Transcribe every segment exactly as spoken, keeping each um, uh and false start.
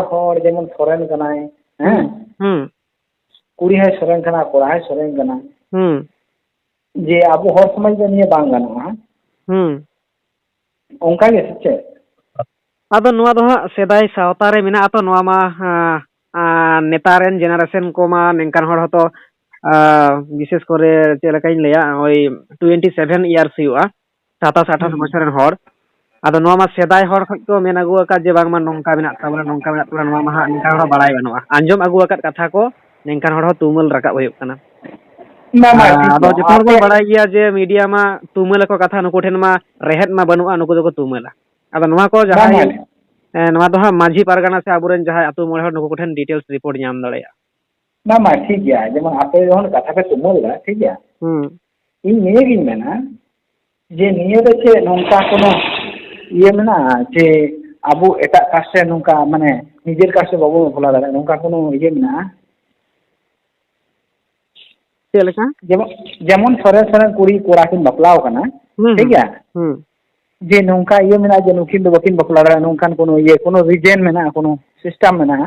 ᱦᱚᱲ ᱡᱮᱢᱚᱱ ᱥᱚᱨᱮᱱ ᱠᱟᱱᱟᱭ, ᱦᱮᱸ? ᱦᱩᱸ᱾ ᱠᱩᱲᱤ ᱦᱚᱸᱭ ᱥᱚᱨᱮᱱ ᱠᱟᱱᱟ, ᱠᱚᱲᱟ ᱦᱚᱸᱭ ᱥᱚᱨᱮᱱ ᱠᱟᱱᱟ᱾ ᱦᱩᱸ᱾ ᱡᱮ ᱟᱵᱚ ᱦᱚᱲ ᱥᱚᱢᱟᱡᱽ ᱫᱚ ᱱᱤᱭᱟᱹ ᱵᱟᱝ ᱜᱟᱱᱚᱜᱼᱟ, ᱦᱮᱸ? ᱦᱩᱸ᱾ ᱚᱱᱠᱟ ᱜᱮ ᱥᱮ ᱪᱮᱫ? ᱟᱫᱚ ᱱᱚᱣᱟ ᱫᱚ ᱦᱟᱸᱜ ᱥᱮᱫᱟᱭ ᱥᱟᱶᱛᱟ ᱨᱮ ᱢᱮᱱᱟᱜᱼᱟ ᱛᱚ, ᱱᱚᱣᱟ ᱢᱟ, ᱟᱸ, ᱟᱸ, ᱱᱮᱛᱟᱨ ᱨᱮᱱ generation ᱠᱚᱢᱟ ᱱᱤᱝᱠᱟᱱ ᱦᱚᱲ ᱦᱚᱸᱛᱚ, ᱟᱸ, ᱵᱤᱥᱮᱥ ᱠᱚᱨᱮ ᱪᱮᱫ ᱞᱮᱠᱟᱧ ᱞᱟᱹᱭᱟ, ᱳᱭ twenty seven years ᱦᱩᱭᱩᱜᱼᱟ, ᱥᱟᱛᱟᱥ ᱟᱴᱷᱟᱥ ᱦᱩᱸ᱾ ᱵᱚᱪᱷᱚᱨ ᱨᱮᱱ ᱦᱚᱲ᱾ ᱟᱫᱚ ᱱᱚᱣᱟ ᱢᱟ ᱥᱮᱫᱟᱭ ᱦᱚᱲ ᱠᱷᱚᱡ ᱠᱚ ᱢᱮᱱ ᱟᱹᱜᱩ ᱟᱠᱟᱫ ᱡᱮ ᱵᱟᱝᱢᱟ ᱱᱚᱝᱠᱟ ᱢᱮᱱᱟᱜ ᱛᱟᱵᱚᱱᱟ, ᱱᱚᱝᱠᱟ ᱢᱮᱱᱟᱜ ᱛᱟᱵᱚᱱᱟ, ᱱᱚᱣᱟ ᱢᱟ ᱦᱟᱸᱜ ᱱᱤᱝᱠᱟᱱ ᱦᱚᱲ ᱵᱟᱲᱟᱭ ᱵᱟᱹᱱᱩᱜᱼᱟ᱾ ᱟᱸᱡᱚᱢ ᱟᱹᱜᱩ ᱟᱠᱟᱫ ᱠᱟᱛᱷᱟ ᱠᱚ ᱱᱤᱝᱠᱟᱱ ᱦᱚᱲ ᱦᱚᱸ ᱛᱩᱢᱟᱹᱞ ᱨᱟᱠᱟᱵ ᱦᱩᱭᱩᱜ ᱠᱟᱱᱟ᱾ ᱵᱟᱝ, ᱵᱟᱝ, ᱟᱨ ᱴᱷᱤᱠ ᱟᱫᱚ ᱜᱮᱭᱟ᱾ ᱡᱚᱛᱚ ᱦᱚᱲ ᱵᱚᱱ ᱟᱯᱮ ᱵᱟᱲᱟᱭ ᱜᱮᱭᱟ ᱡᱮ media ᱢᱟ ᱛᱩᱢᱟᱹᱞ ᱟᱠᱚ ᱠᱟᱛᱷᱟ, ᱱᱩᱠᱩ ᱴᱷᱮᱱ ᱢᱟ ᱨᱮᱦᱮᱫ ᱢᱟ ᱵᱟᱹᱱᱩᱜᱼᱟ, ᱱᱩᱠᱩ ᱫᱚᱠᱚ ᱛᱩᱢᱟᱹᱞᱟ᱾ ᱟᱫᱚ ᱱᱚᱣᱟ ᱠᱚ ᱵᱟᱝ, ᱡᱟᱦᱟᱸᱭ, ᱵᱟᱝ᱾ ᱮ, ᱱᱚᱣᱟ ᱫᱚ ᱦᱟᱸᱜ ᱢᱟᱹᱡᱷᱤ ᱯᱟᱨᱜᱟᱱᱟ ᱥᱮ ᱟᱵᱚᱨᱮᱱ ᱡᱟᱦᱟᱸᱭ ᱟᱹᱛᱩ ᱢᱚᱬᱮ ᱦᱚᱲ, ᱱᱩᱠᱩ ᱠᱚᱴᱷᱮᱱ details report ᱧᱟᱢ ᱫᱟᱲᱮᱭᱟᱜᱼᱟ᱾ ᱵᱟᱝ, ᱵᱟᱝ, ᱴᱷᱤᱠ ᱜᱮᱭᱟ᱾ ᱡᱮᱢᱚᱱ ᱟᱯᱮ ᱡᱚᱠᱷᱚᱱ ᱠᱟᱛᱷᱟ ᱯᱮ ᱛᱩᱢᱟᱹᱞ ᱮᱫᱟ, ᱴᱷᱤᱠ ᱜᱮᱭᱟ? ᱦᱩᱸ᱾ ᱤᱧ ᱱᱤᱭᱟᱹᱜᱤᱧ ᱢᱮᱱᱟ ᱡᱮ ᱱᱤᱭᱟᱹ ᱫᱚ ᱪᱮᱫ ᱱᱚᱝᱠᱟ ᱠᱳᱱᱳ ᱤᱭᱟᱹ ᱢᱮᱱᱟᱜᱼᱟ ᱡᱮ ᱟᱵᱚ ᱮᱴᱟᱜ caste ᱨᱮ ᱱᱚᱝᱠᱟ, ᱢᱟᱱᱮ, ᱱᱤᱡᱮᱨ caste ᱨᱮ ᱵᱟᱵᱚᱱ ᱵᱟᱯᱞᱟ ᱫᱟᱲᱮᱭᱟᱜᱼᱟ, ᱱᱚᱝᱠᱟ ᱠᱳᱱᱳ ᱤᱭᱟᱹ ᱢᱮᱱᱟᱜᱼᱟ? ᱪᱮᱫ ᱞᱮᱠᱟ? ᱡᱮᱢᱚᱱ, ᱡᱮᱢᱚᱱ ᱥᱚᱨᱮᱱ ᱥᱚᱨᱮᱱ ᱠᱩᱲᱤ ᱠᱚᱲᱟ ᱠᱤᱱ ᱵᱟᱯᱞᱟᱣ ᱠᱟᱱᱟ, ᱦᱩᱸ, ᱴᱷᱤᱠ ᱦᱩᱸ, ᱜᱮᱭᱟ? ᱦᱩᱸ᱾ ᱡᱮ ᱱᱚᱝᱠᱟ ᱤᱭᱟᱹ ᱢᱮᱱᱟᱜᱼᱟ ᱡᱮ ᱱᱩᱠᱤᱱ ᱫᱚ ᱵᱟᱹᱠᱤᱱ ᱵᱟᱯᱞᱟ ᱫᱟᱲᱮᱭᱟᱜᱼᱟ, ᱱᱚᱝᱠᱟᱱ ᱠᱳᱱᱳ ᱤᱭᱟᱹ, ᱠᱳᱱᱳ reason ᱢᱮᱱᱟᱜᱼᱟ, ᱠᱳᱱᱳ system ᱢᱮᱱᱟᱜᱼᱟ?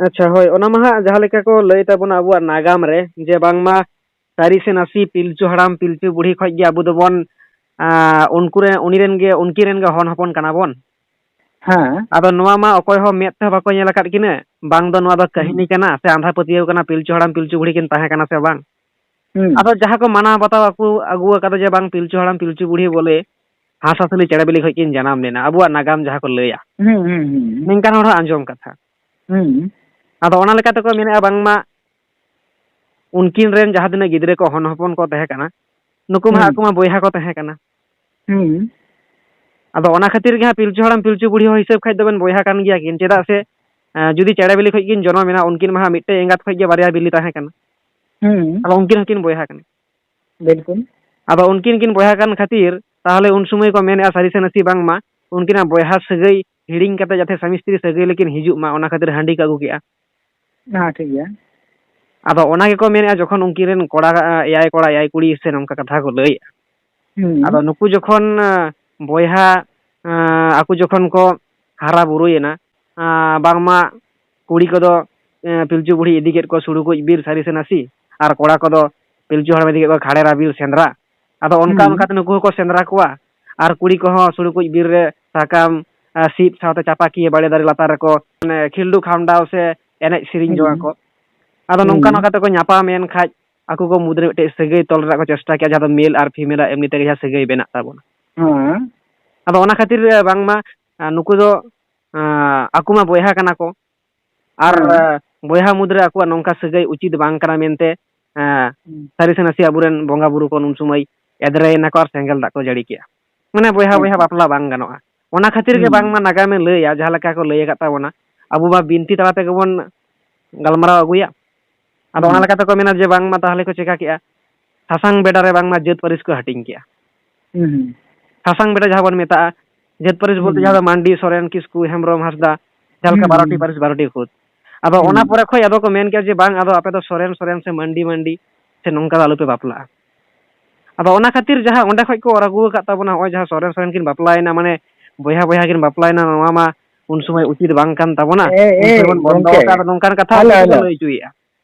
ᱟᱪᱪᱷᱟ, ᱦᱳᱭ, ᱚᱱᱟ ᱢᱟ ᱦᱟᱸᱜ ᱡᱟᱦᱟᱸ ᱞᱮᱠᱟ ᱠᱚ ᱞᱟᱹᱭ ᱛᱟᱵᱚᱱᱟ ᱟᱵᱚᱣᱟᱜ ᱱᱟᱜᱟᱢ ᱨᱮ, ᱡᱮ ᱵᱟᱝᱢᱟ ᱥᱟᱹᱨᱤ ᱥᱮ ᱱᱟᱥᱮ ᱯᱤᱞᱪᱩ ᱦᱟᱲᱟᱢ ᱯᱤᱞᱪᱩ ᱵᱩᱲᱦᱤ ᱠᱷᱚᱡ ᱜᱮ ᱟᱵᱚ ᱫᱚᱵᱚᱱ, ᱟᱸ, ᱩᱱᱠᱩ ᱨᱮ, ᱩᱱᱤ ᱨᱮᱱ ᱜᱮ, ᱩᱱᱠᱤᱱ ᱨᱮᱱ ᱜᱮ ᱦᱚᱱ ᱦᱚᱯᱚᱱ ᱠᱟᱱᱟ ᱵᱚᱱ᱾ ᱦᱮᱸ᱾ ᱟᱫᱚ ᱱᱚᱣᱟ ᱢᱟ ᱚᱠᱚᱭ ᱦᱚᱸ ᱢᱮᱫ ᱛᱮᱦᱚᱸ ᱵᱟᱠᱚ ᱧᱮᱞ ᱟᱠᱟᱫ ᱠᱤᱱᱟᱹ, ᱵᱟᱝ ᱫᱚ ᱱᱚᱣᱟ ᱫᱚ ᱦᱩᱸ᱾ ᱠᱟᱹᱦᱱᱤ ᱠᱟᱱᱟ ᱥᱮ ᱟᱸᱫᱷᱟ ᱯᱟᱹᱛᱭᱟᱹᱣ ᱠᱟᱱᱟ, ᱯᱤᱞᱪᱩ ᱦᱟᱲᱟᱢ ᱯᱤᱞᱪᱩ ᱵᱩᱲᱦᱤ ᱠᱤᱱ ᱛᱟᱦᱮᱸ ᱠᱟᱱᱟ ᱥᱮ ᱵᱟᱝ᱾ ᱦᱩᱸ᱾ ᱟᱫᱚ ᱡᱟᱦᱟᱸ ᱠᱚ ᱢᱟᱱᱟᱣ ᱵᱟᱛᱟᱣ ᱟᱹᱜᱩ, ᱟᱹᱜᱩ ᱟᱠᱟᱫᱟ ᱡᱮ ᱵᱟᱝ ᱯᱤᱞᱪᱩ ᱦᱟᱲᱟᱢ ᱯᱤᱞᱪᱩ ᱵᱩᱲᱦᱤ ᱵᱚᱞᱮ ᱦᱟᱸᱥ ᱦᱟᱸᱥᱞᱤ ᱪᱮᱬᱮ ᱵᱤᱞᱤ ᱠᱷᱚᱡ ᱠᱤᱱ ᱡᱟᱱᱟᱢ ᱞᱮᱱᱟ, ᱟᱵᱚᱣᱟᱜ ᱱᱟᱜᱟᱢ ᱡᱟᱦᱟᱸ ᱠᱚ ᱞᱟᱹᱭᱟ, ᱦᱩᱸ, ᱦᱩᱸ, ᱦᱩᱸ, ᱦᱩᱸ᱾ ᱱᱤᱝᱠᱟᱱ ᱦᱚᱲ ᱦᱚᱸ ᱟᱸᱡᱚᱢ ᱠᱟᱛᱷᱟ᱾ ᱦᱩᱸ᱾ ᱟᱫᱚ ᱚᱱᱟ ᱞᱮᱠᱟ ᱛᱮᱠᱚ ᱢᱮᱱᱮᱫᱼᱟ ᱵᱟᱝᱢᱟ ᱩᱱᱠᱤᱱ ᱨᱮᱱ ᱡᱟᱦᱟᱸ ᱛᱤᱱᱟᱹᱜ ᱜᱤᱫᱽᱨᱟᱹ ᱠᱚ, ᱦᱚᱱ ᱦᱚᱯᱚᱱ ᱠᱚ ᱛᱟᱦᱮᱸ ᱠᱟᱱᱟ, ᱱᱩᱠᱩ ᱢᱟ ᱦᱩᱸ᱾ ᱟᱠᱚ ᱢᱟ ᱵᱚᱭᱦᱟ ᱠᱚ ᱛᱟᱦᱮᱸ ᱠᱟᱱᱟ᱾ ᱦᱩᱸ᱾ ᱟᱫᱚ ᱚᱱᱟ ᱠᱷᱟᱹᱛᱤᱨ ᱜᱮ ᱦᱟᱸᱜ ᱯᱤᱞᱪᱩ ᱦᱟᱲᱟᱢ ᱯᱤᱞᱪᱩ ᱵᱩᱲᱦᱤ ᱦᱚᱸ ᱦᱤᱥᱟᱹᱵ ᱠᱷᱟᱡ ᱫᱚᱵᱮᱱ ᱵᱚᱭᱦᱟ ᱠᱟᱱ ᱜᱮᱭᱟ ᱠᱤᱱ, ᱪᱮᱫᱟᱜ ᱥᱮ, ᱮᱸ, ᱡᱩᱫᱤ ᱪᱮᱬᱮ ᱵᱤᱞᱤ ᱠᱷᱚᱡ ᱠᱤᱱ ᱡᱚᱱᱚᱢ ᱮᱱᱟ, ᱩᱱᱠᱤᱱ ᱢᱟ ᱦᱟᱸᱜ ᱢᱤᱫᱴᱮᱡ ᱮᱸᱜᱟᱛ ᱠᱷᱚᱡ ᱜᱮ ᱵᱟᱨᱭᱟ ᱵᱤᱞᱤ ᱛᱟᱦᱮᱸ ᱠᱟᱱᱟ᱾ ᱦᱩᱸ᱾ ᱟᱫᱚ ᱩᱱᱠᱤᱱ ᱦᱚᱸᱠᱤᱱ ᱵᱚᱭᱦᱟ ᱠᱟᱱᱟ᱾ ᱵᱤᱞᱠᱩᱞ᱾ ᱟᱫᱚ ᱩᱱᱠᱤᱱ ᱠᱤᱱ ᱵᱚᱭᱦᱟ ᱠᱟᱱ ᱠᱷᱟᱹᱛᱤᱨ, ᱛᱟᱦᱚᱞᱮ ᱩᱱ ᱥᱚᱢᱚᱭ ᱠᱚ ᱢᱮᱱᱮᱫᱼᱟ ᱥᱟᱹᱨᱤ ᱥᱮ ᱱᱟᱹᱥᱤ ᱵᱟᱝᱢᱟ ᱩᱱᱠᱤᱱᱟᱜ ᱵᱚᱭᱦᱟ ᱥᱟᱹᱜᱟᱹᱭ ᱦᱤᱲᱤᱧ ᱠᱟᱛᱮ ᱡᱟᱛᱮ ᱥᱟᱢᱤ ᱥᱛᱨᱤ ᱥᱟᱹᱜᱟᱹᱭ ᱞᱮᱠᱤᱱ ᱦᱤᱡᱩᱜ ᱢᱟ, ᱚᱱᱟ ᱠᱷᱟᱹᱛᱤᱨ ᱦᱟᱺᱰᱤ ᱠᱚ ᱟᱹᱜᱩ ᱠᱮᱜᱼᱟ᱾ ᱦᱮᱸ, ᱴᱷᱤᱠ ᱜᱮᱭᱟ᱾ ᱟᱫᱚ ᱚᱱᱟ ᱜᱮᱠᱚ ᱢᱮᱱᱮᱫᱼᱟ, ᱡᱚᱠᱷᱚᱱ ᱩᱱᱠᱤᱱ ᱨᱮᱱ ᱠᱚᱲᱟ, ᱮᱭᱟᱭ ᱠᱚᱲᱟ, ᱮᱭᱟᱭ ᱠᱩᱲᱤ ᱥᱮ ᱱᱚᱝᱠᱟ ᱠᱟᱛᱷᱟ ᱠᱚ ᱞᱟᱹᱭᱮᱫᱼᱟ᱾ ᱦᱩᱸ᱾ ᱟᱫᱚ ᱱᱩᱠᱩ ᱡᱚᱠᱷᱚᱱ, ᱟᱸ, ᱵᱚᱭᱦᱟ, ᱟᱸ, ᱟᱠᱚ ᱡᱚᱠᱷᱚᱱ ᱠᱚ ᱦᱟᱨᱟ ᱵᱩᱨᱩᱭᱮᱱᱟ, ᱟᱸ, ᱵᱟᱝᱢᱟ ᱠᱩᱲᱤ ᱠᱚᱫᱚ, ᱮᱸ, ᱯᱤᱞᱪᱩ ᱵᱩᱲᱦᱤ ᱤᱫᱤ ᱠᱮᱫ ᱠᱚ ᱥᱩᱲᱩ ᱠᱩᱡ ᱵᱤᱨ ᱥᱟᱹᱨᱤ ᱥᱮ ᱱᱟᱥᱤ, ᱟᱨ ᱠᱚᱲᱟ ᱠᱚᱫᱚ ᱯᱤᱞᱪᱩ ᱦᱟᱲᱟᱢ ᱤᱫᱤ ᱠᱮᱫ ᱠᱚ ᱠᱷᱟᱲᱮᱨᱟ ᱵᱤᱨ ᱥᱮᱸᱫᱽᱨᱟ᱾ ᱟᱫᱚ ᱚᱱᱠᱟ ᱦᱩᱸ᱾ ᱚᱱᱠᱟᱛᱮ ᱱᱩᱠᱩ ᱦᱚᱸᱠᱚ ᱥᱮᱸᱫᱽᱨᱟ ᱠᱚᱣᱟ, ᱟᱨ ᱠᱩᱲᱤ ᱠᱚᱦᱚᱸ ᱥᱩᱲᱩ ᱠᱩᱡ ᱵᱤᱨ ᱨᱮ ᱥᱟᱠᱟᱢ, ᱟᱸ, ᱥᱤᱫ ᱥᱟᱶᱛᱮ ᱪᱟᱯᱟᱠᱤᱭᱟᱹ ᱵᱟᱲᱮ ᱫᱟᱨᱮ ᱞᱟᱛᱟᱨ ᱨᱮᱠᱚ, ᱢᱟᱱᱮ, ᱠᱷᱤᱞᱰᱩ ᱠᱷᱟᱢᱰᱟᱣ ᱥᱮ ᱮᱱᱮᱡ ᱥᱮᱨᱮᱧ ᱦᱩᱸ᱾ ᱡᱚᱝᱟ ᱠᱚ᱾ ᱟᱫᱚ ᱱᱚᱝᱠᱟ ᱦᱩᱸ᱾ ᱱᱚᱝᱠᱟ ᱛᱮᱠᱚ ᱧᱟᱯᱟᱢ ᱮᱱ ᱠᱷᱟᱡ, ᱟᱠᱚ ᱠᱚ ᱢᱩᱫᱽᱨᱮ ᱢᱤᱫᱴᱮᱡ ᱥᱟᱹᱜᱟᱹᱭ ᱛᱚᱞ ᱨᱮᱱᱟᱜ ᱠᱚ ᱪᱮᱥᱴᱟ ᱠᱮᱜᱼᱟ, ᱡᱟᱦᱟᱸ ᱫᱚ ᱢᱮᱞ ᱟᱨ ᱯᱷᱤᱢᱮᱞᱟᱜ ᱮᱢᱱᱤ ᱛᱮᱜᱮ ᱡᱟᱦᱟᱸ ᱥᱟᱹᱜᱟᱹᱭ ᱵᱮᱱᱟᱜ ᱛᱟᱵᱚᱱᱟ᱾ ᱦᱮᱸ᱾ ᱟᱫᱚ ᱚᱱᱟ ᱠᱷᱟᱹᱛᱤᱨ ᱵᱟᱝᱢᱟ, ᱟᱸ, ᱱᱩᱠᱩ ᱫᱚ, ᱟᱸ, ᱟᱠᱚ ᱢᱟ ᱵᱚᱭᱦᱟ ᱠᱟᱱᱟ ᱠᱚ, ᱟᱨ, ᱦᱮᱸ᱾ ᱟᱸ, ᱵᱚᱭᱦᱟ ᱢᱩᱫᱽᱨᱮ ᱟᱠᱚᱣᱟᱜ ᱱᱚᱝᱠᱟ ᱥᱟᱹᱜᱟᱹᱭ ᱩᱪᱤᱛ ᱵᱟᱝ ᱠᱟᱱᱟ ᱢᱮᱱᱛᱮ, ᱟᱸ, ᱦᱩᱸ᱾ ᱥᱟᱹᱨᱤ ᱥᱮ ᱱᱟᱥᱮ ᱟᱵᱚᱨᱮᱱ ᱵᱚᱸᱜᱟ ᱵᱩᱨᱩ ᱠᱚ ᱩᱱ ᱥᱚᱢᱚᱭ ᱮᱫᱽᱨᱮᱭᱮᱱᱟ ᱠᱚ ᱟᱨ ᱥᱮᱸᱜᱮᱞ ᱫᱟᱜ ᱠᱚ ᱡᱟᱹᱲᱤ ᱠᱮᱜᱼᱟ᱾ ᱢᱟᱱᱮ ᱵᱚᱭᱦᱟ ᱵᱚᱭᱦᱟ ᱟᱪᱪᱷᱟ᱾ ᱵᱟᱯᱞᱟ ᱵᱟᱝ ᱜᱟᱱᱚᱜᱼᱟ᱾ ᱚᱱᱟ ᱠᱷᱟᱹᱛᱤᱨ ᱜᱮ ᱦᱩᱸ᱾ ᱵᱟᱝᱢᱟ ᱱᱟᱜᱟᱢᱮ ᱞᱟᱹᱭᱟ, ᱡᱟᱦᱟᱸ ᱞᱮᱠᱟ ᱠᱚ ᱞᱟᱹᱭ ᱟᱠᱟᱫ ᱛᱟᱵᱚᱱᱟ, ᱟᱵᱚ ᱢᱟ ᱵᱤᱱᱛᱤ ᱛᱟᱞᱟ ᱛᱮᱜᱮ ᱵᱚᱱ ᱜᱟᱞᱢᱟᱨᱟᱣ ᱟᱹᱜᱩᱭᱟ᱾ ᱟᱫᱚ ᱚᱱᱟ ᱦᱩᱸ᱾ ᱞᱮᱠᱟ ᱛᱮᱠᱚ ᱢᱮᱱᱟ ᱡᱮ ᱵᱟᱝᱢᱟ ᱛᱟᱦᱚᱞᱮ ᱠᱚ ᱪᱮᱠᱟ ᱠᱮᱜᱼᱟ, ᱥᱟᱥᱟᱝ ᱵᱮᱰᱟ ᱨᱮ ᱵᱟᱝᱢᱟ ᱡᱟᱹᱛ ᱯᱟᱹᱨᱤᱥ ᱠᱚ ᱦᱟᱹᱴᱤᱧ ᱠᱮᱜᱼᱟ᱾ ᱦᱩᱸ, ᱦᱩᱸ᱾ ᱥᱟᱥᱟᱝ ᱵᱮᱰᱟ ᱡᱟᱦᱟᱸ ᱵᱚᱱ ᱢᱮᱛᱟᱜᱼᱟ, ᱡᱟᱹᱛ ᱯᱟᱹᱨᱤᱥ ᱦᱩᱸ, ᱵᱚᱞᱛᱮ ᱡᱟᱦᱟᱸ ᱦᱩᱸ᱾ ᱫᱚ ᱢᱟᱱᱰᱤ, ᱥᱚᱨᱮᱱ, ᱠᱤᱥᱠᱩ, ᱦᱮᱢᱵᱨᱚᱢ, ᱦᱟᱸᱥᱫᱟ, ᱡᱟᱦᱟᱸ ᱞᱮᱠᱟ ᱦᱩᱸ, ᱵᱟᱨᱚ ᱴᱤ ᱦᱩᱸ᱾ ᱯᱟᱹᱨᱤᱥ, ᱵᱟᱨᱚ ᱴᱤ ᱠᱷᱩᱫ᱾ ᱟᱫᱚ ᱦᱩᱸ, ᱚᱱᱟ ᱦᱩᱸ᱾ ᱯᱚᱨᱮ ᱠᱷᱚᱡ ᱟᱫᱚ ᱠᱚ ᱢᱮᱱ ᱠᱮᱜᱼᱟ ᱡᱮ ᱵᱟᱝ, ᱟᱫᱚ ᱟᱯᱮ ᱫᱚ ᱥᱚᱨᱮᱱ, ᱥᱚᱨᱮᱱ ᱥᱮ ᱢᱟᱱᱰᱤ, ᱢᱟᱱᱰᱤ ᱥᱮ ᱱᱚᱝᱠᱟ ᱫᱚ ᱟᱞᱚᱯᱮ ᱵᱟᱯᱞᱟᱜᱼᱟ᱾ ᱟᱫᱚ ᱚᱱᱟ ᱠᱷᱟᱹᱛᱤᱨ ᱡᱟᱦᱟᱸ ᱚᱸᱰᱮ ᱠᱷᱚᱡ ᱠᱚ ᱚᱨ ᱟᱹᱜᱩ ᱟᱠᱟᱫ ᱛᱟᱵᱚᱱᱟ, ᱱᱚᱜᱼᱚᱭ ᱡᱟᱦᱟᱸ ᱥᱚᱨᱮᱱ, ᱥᱚᱨᱮᱱ ᱠᱤᱱ ᱵᱟᱯᱞᱟᱭᱮᱱᱟ, ᱢᱟᱱᱮ ᱵᱚᱭᱦᱟ, ᱵᱚᱭᱦᱟ ᱠᱤᱱ ᱵᱟᱯᱞᱟᱭᱮᱱᱟ, ᱱᱚᱣᱟ ᱢᱟ ᱩᱱ ᱥᱚᱢᱚᱭ ᱩᱪᱤᱛ ᱵᱟᱝ ᱠᱟᱱ ᱛᱟᱵᱚᱱᱟ, ᱮ, ᱩᱱ ᱮ, ᱥᱚᱢᱚᱭ ᱵᱚᱱ ᱵᱚᱱᱫᱚ ᱜᱚᱝᱠᱮ᱾ ᱟᱠᱟᱫ, ᱟᱫᱚ ᱱᱚᱝᱠᱟᱱ ᱠᱟᱛᱷᱟ ᱦᱮᱞᱳ, ᱩᱱᱠᱩ ᱫᱚᱠᱚ ᱦᱮᱞᱳ᱾ ᱞᱟᱹᱭ ᱦᱚᱪᱚᱭᱮᱫᱼᱟ᱾